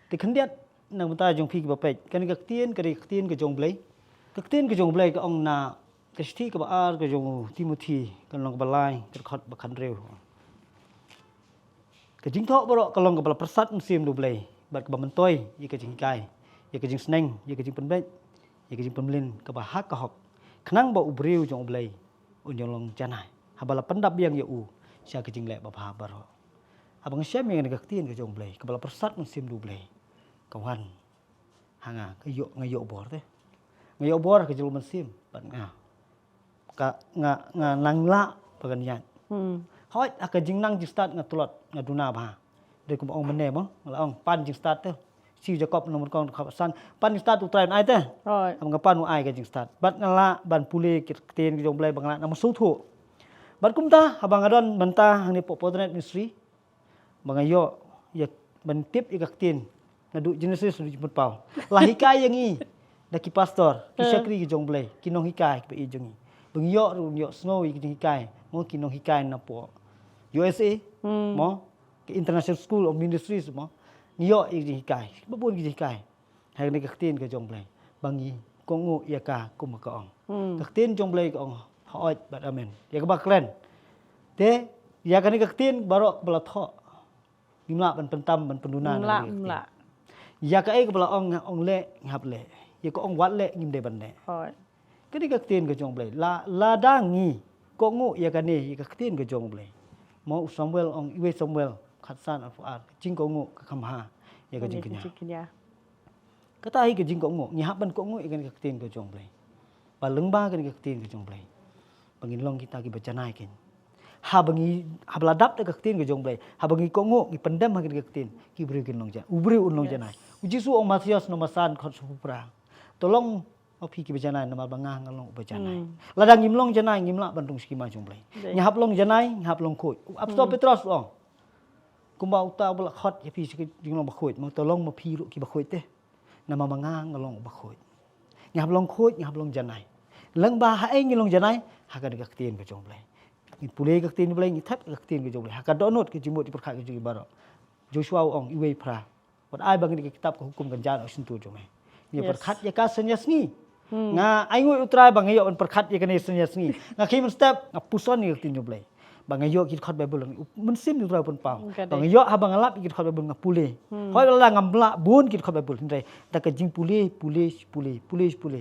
Te khyndiat na ka bynta jong phi kiba peit. Kane ka ktien, ka dei ka ktien ka jong U Blei. Ka ktien ka jong U Blei ka ong na ka shithi kaba ar ka jong u Timothi, ka lynnong kaba lai, ka dkhot ba khathynriew. Ka jingthoh baroh ka long kaba la pyrsad mynsiem da U Blei, bad kaba myntoi ïa ka jinghikai, ïa ka jingsneng, ïa ka jingpynbeit, ïa ka jingpynmlien kaba ha ka hok, khnang ba u briew jong U Blei un ïalong janai, haba la pyndap biang ïa u sha ka jingleh babha baroh. Haba nga shem ïa kane ka ktien ka jong U Blei, kaba la pyrsad mynsiem da U Blei, ka wan ha nga, ka ïoh, nga ïoh bor te. Nga ïoh bor ka jong U Mynsiem, bad nga, ka, nga, nga nang lah ba kan ïaid. Hmm. Hooid, ha ka jingnang jingstad nga tlot, nga duna bha. Dei kumba ong mynne mo, nga la ong pan jingstad te. Shi Jakob lynnong kaba nyngkong dkhot san, pan jingstad U Trai un ai te. Hooid. Haba nga pan u ai ka jingstad. Bad nga lah ban pule ki ktien ka jong U Blei ba nga lah na mynsiem shuh. Bad kumta, haba nga don mynta hangne hapoh Fortinet Ministry, ba nga ïoh ïa ban tip ïa ka ktien naduh Genesis haduh Jingpynpaw. La hikai ïa ngi da ki pastor, ki shakri ki jong U Blei, ki nonghikai kiba ïeit jong ngi. Ba ngi ïoh ruh, ïohsngew ïa ki jinghikai, mo, ki nonghikai napoh U S A, hmm, mo, ki International School of Ministries mo. Ngi ïoh ïa ki jinghikai, ba bun ki jinghikai. Ha kane ka ktien ka jong U Blei ba ngi kohnguh ïa ka, kumba ka ong. Hmm. Ka ktien jong U Blei ka ong hooid bad amen ïa kaba kren. Te ïa kane ka ktien baroh kaba la thoh, ngim lah ban pyntam ban pynduna. Ngim lah, ngim lah. Ïa kaei kaba la ong, ong leh, ngi hap leh. Ïa ka ong wat leh, ngim dei ban leh. Hooid. Kane ka ktien ka jong U Blei, la, lada ngi kohnguh ïa kane, ïa ka ktien ka jong U Blei. Mo, u Samuel ong, iwei Samuel khatsan, arphew ar, ka jingkohnguh ka kham bha ïa ka jingkñia. Kata hi ka jingkohnguh, ngi hap ban kohnguh ïa kane ka ktien ka jong U Blei. Ba lyngba kane ka ktien ka jong U Blei, ba ngin long kita kiba janai kein. Haba ngi, haba la dap da ka ktien ka jong U Blei, haba ngi kohnguh, ngi pyndem ha kane ka ktien, ki briew kin long janai, u briew un long janai. Yes. U Jisu ong, Mathaios lynnong ba san dkhot shiphew phra, to long ma phi kiba janai, namar ba nga nga long uba janai. Hmm. Lada ngim long janai, ngim lah ban rung sha ki hima jong U Blei. Dei. Ngi hap long janai, ngi hap long khuid. U Apostol, hmm, Petros u ong, kumba uta uba la khot ïa phi sha ka jinglong bakhuid, mo, to long ma phi ruh kiba khuid te. Namar ba nga nga long uba khuid. Ngi hap long khuid, ngi hap long janai. Lyngba haei ngi long janai? Ha kane ka ktien ka jong U Blei. Ngi pule ka ktien U Blei, ngi thep ka ktien ka jong U Blei. Ha ka dohnud ka jingmut jingpyrkhat ka jong ngi baroh. Joshua u ong, iwei phra, wat ai ba ngi dei ka kitab ka hukum kan jan ha u shyntur jong me. Ngi, yes, pyrkhat ïa ka synñia sngi. Hmm. Nga ainguh ïa U Trai ba nga ïoh ban pyrkhat ïa kane synñia sngi. Nga khie mynstep, nga puson ïa ka ktien jong U Blei. Ba nga ïoh ki dkhot Baibl, u Mynsiem jong U Trai u pynpaw. Ka dei. Ba nga ïoh, haba nga lap ïa ki dkhot Baibl nga pule. Hmm. Hooid lada ngam lah bun ki dkhot Baibl, hynrei da ka jingpule, pule, pule, pule, pule,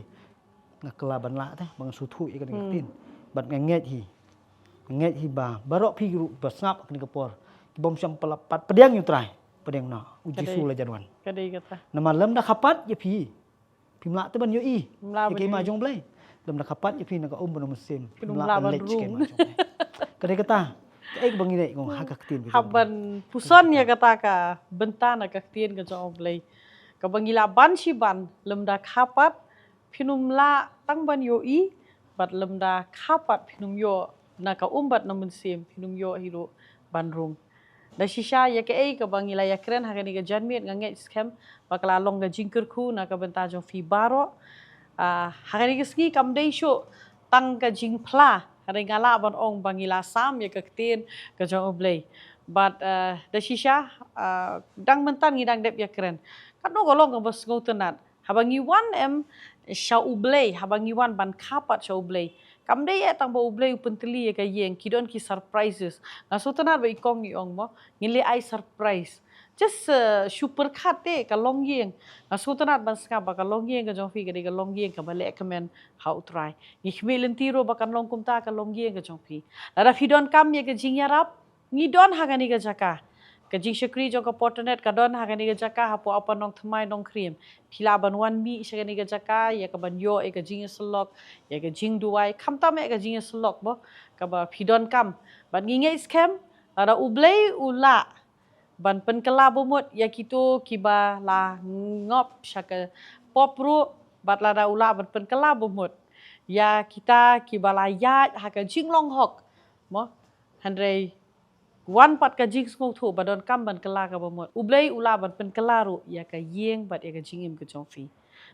nga kylla ban lah te, ba ngan sngewthuh ïa kane ka, hmm, ktien. Bad nga ngeit hi. Nga ngeit hi ba baroh phi ruh ba sngap ha kane ka por, ki bym shym pat pdiang ïa U Trai, pdiang noh, U Jisu la jan wan. Ka dei kata. Namar lymda kha pat ïa phi, phim lah te ban ïohi ïa ka hima jong U Blei. Lymda kha pat ïa phi na ka um bad na u Mynsiem, phim lah ban leit sha ka hima jong U Blei. Ka dei kata. Kaei kaba ngi leh, nga ong, ha ka ktien ka jong U Blei. Hap ban puson ïa kata ka bynta na ka ktien ka jong U Blei. Kaba ngi lah ban shi ban, lymda kha pat phin ym lah tang ban ïohi, bad lymda kha pat phin ym ïoh na ka um bad na u Mynsiem, phin ym ïoh hi ruh ban rung. Da shisha ïa kaei kaba ngi la ïakren ha kane ka janmiet, nga ngeit skhem ba ka la long ka jingkyrkhu na ka bynta jong phi baroh. Ah, ha kane ka sngi kam dei shuh tang ka jingphla, hynrei nga lah ban ong ba ngi la sam ïa ka ktien ka jong U Blei. Bad, ah, da shisha, ah, dang mynta ngi dang dep ïakren, katno ka long kaba sngewtynnat. Haba ngi wan em sha U Blei, haba ngi wan ban kha pat sha U Blei, kam dei eh tang ba U Blei u pyntylli ïa ka ïing, ki don ki surprises. Nga sngewtynnat ba i kong i ong mo, ngin leit ai surprise. Just uh, shu pyrkhat te ka longïing. Nga sngewtynnat ban sngap ba ka longïing ka jong phi ka dei ka longïing kaba leh kmen ha U Trai. Ngi khmih lynti ruh ba kan long kumta ka longïing ka jong phi. Lada phi donkam ïa ka jingïarap, ngi don ha kane ka jaka. Ka jingshakri jong ka Porternet ka don ha kane ka jaka hapoh Upper Nongthymmai Nongkriem. Phi lah ban wan mih sha kane ka jaka ïa ka ban ïoh ïa ka jingïasyllok, ïa ka jingduwai, khamtam ïa ka jingïasyllok mo kaba phi donkam. Bad ngi ngeit skhem lada U Blei u lah ban pynkylla bamut ïa kito kiba la ngop sha ka pop ruh, bad lada u lah ban pynkylla bamut ïa kita kiba la ïaid ha ka jinglong hok mo. Hynrei wan pat ka jingsngewthuh ba donkam ban kylla ka bamut. U Blei u lah ban pynkylla ruh ïa ka ïing bad ïa ka jingim ka jong phi.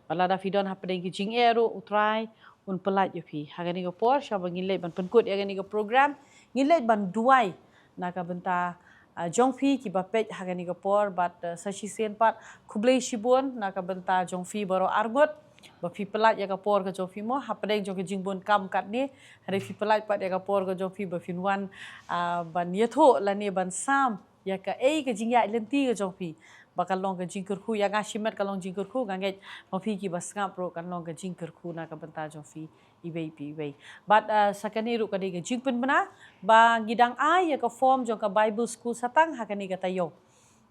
Bad lada phi don hapdeng ki jingeh ruh U Trai un pyllait ïa phi. Ha kane ka por sha ba ngin leit ban pynkut ïa kane ka program, ngin leit ban duwai na ka bynta uh, jong phi kiba peit ha kane ka por bad uh, sa shisien pat khublei shibun na ka bynta jong phi baroh arngut ba phi pyllait ïa ka por ka jong phi mo hapdeng jong ka jingbun kam katne. Hynrei phi pyllait pat ïa ka por ka jong phi ba phin wan uh, ban ïathuh lane ban sam ïa kaei ka jingïaid lynti ka jong phi. Ba kan long ka jingkyrkhu ïa nga shimet kan long jingkyrkhu, nga ngeit ma phi kiba sngap ruh kan long ka jingkyrkhu na ka bynta jong phi iwei pa iwei. Bad uh, sa kane ruh ka dei ka jingpynbna ba ngi dang ai ïa ka form jong ka Bible School satang ha kane ka taïew.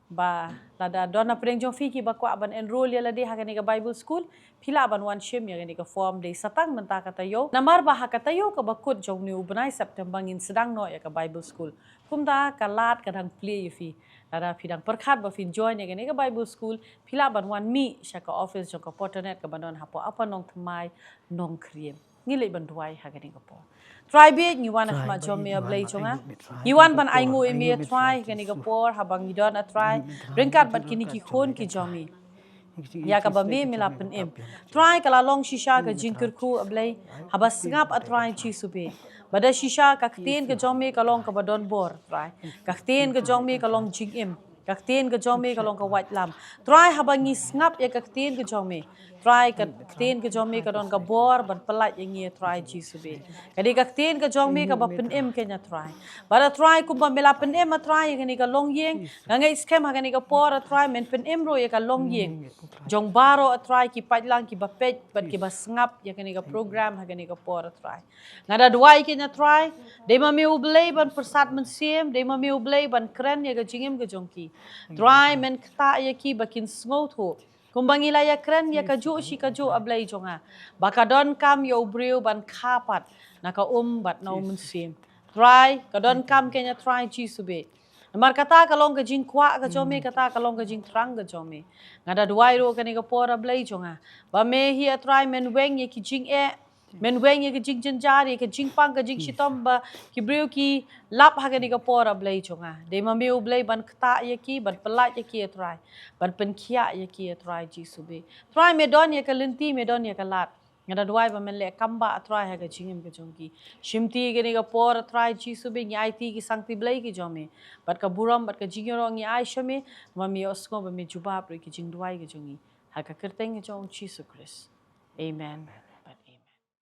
Ba lada don na pdeng jong phi kiba kwah ban enroll ïa lade ha kane ka Bible School, phi lah ban wan shim ïa kane ka form dei satang mynta ka taïew. Namar ba ha ka taïew kaba kut jong une u bnai September ngin sdang noh ïa ka Bible School. Kumta ka lad ka dang plie ïa phi. Lada phi dang pyrkhat ba phin join ïa kane ka Bible School, phi lah ban wan mih sha ka office jong ka Porternet kaba don hapoh Upper Nongthymmai Nongkriem. Ngi leit ban duwai ha kane ka por. Trai bit ngi wan ha khmat jong me A Blei jong nga. Ngi wan ban ainguh ïa me A Trai ha kane ka por haba ngi don A Trai ryngkat bad kine ki khun ki jong me. Ïa kaba me me la pynim. Trai ka la long shisha ka jingkyrkhu A Blei haba sngap A Trai Jisu bit. Ba da shisha ka ktien ka jong me ka long kaba don bor Trai. Ka ktien ka jong me ka long jingim. Ka ktien ka jong me ka long ka waitlam. Trai haba ngi sngap ïa ka ktien ka jong me. Trai ka ktien ka jong me ka don ka bor ban pyllait ïa ngi A Trai Jisu bit. Ka dei ka ktien ka jong me kaba pynim kein A Trai. Bad A Trai kumba me la pynim A Trai ïa kane ka longïing, nga ngeit skhem ha kane ka por A Trai men pynim ruh ïa ka longïing jong baroh A Trai ki paidlang kiba peit bad kiba sngap ïa kane ka program ha kane ka por A Trai. Nga da duwai kein A Trai, dei ma me U Blei ban pyrsad mynsiem, dei ma me U Blei ban kren ïa ka jingim ka jong ki. Trai men ktah ïa ki ba kin sngewthuh. Kumba ngi la ïakren ïa kajuh shi kajuh A Blei jong nga. Ba ka donkam ïa u briew ban kha pat na ka um bad na u mynsiem. Trai, ka donkam kein A Trai Jisu bit. Namar kata ka long ka jingkwah ka jong me, kata ka long ka jingthrang ka jong me. Nga da duwai ruh kane ka por A Blei jong nga. Ba me hi A Trai men weng ïa ki jingeh, men weng ïa ka jingjynjar, ïa ka jingpang, ka jingshitom ba ki briew ki lap ha kane ka por A Blei jong nga. Dei ma me U Blei ban ktah ïa ki, ban pyllait ïa ki A Trai. Ban pynkhiah ïa ki A Trai Jisu bit. Trai me don ïa ka lynti, me don ïa ka lad. Nga da duwai ba men leh kam ba A Trai ha ka jingim ka jong ki. Shimti kane ka por A Trai Jisu bit ngi aiti ki sangti Blei ki jong me. Bad ka burom, bad ka jingïaroh ngi ai sha me, ma me ïohsngew ba me jubab ruh ïa ki jingduwai ka jong ngi. Ha ka kyrteng ka jong U Jisu Khrist. Amen.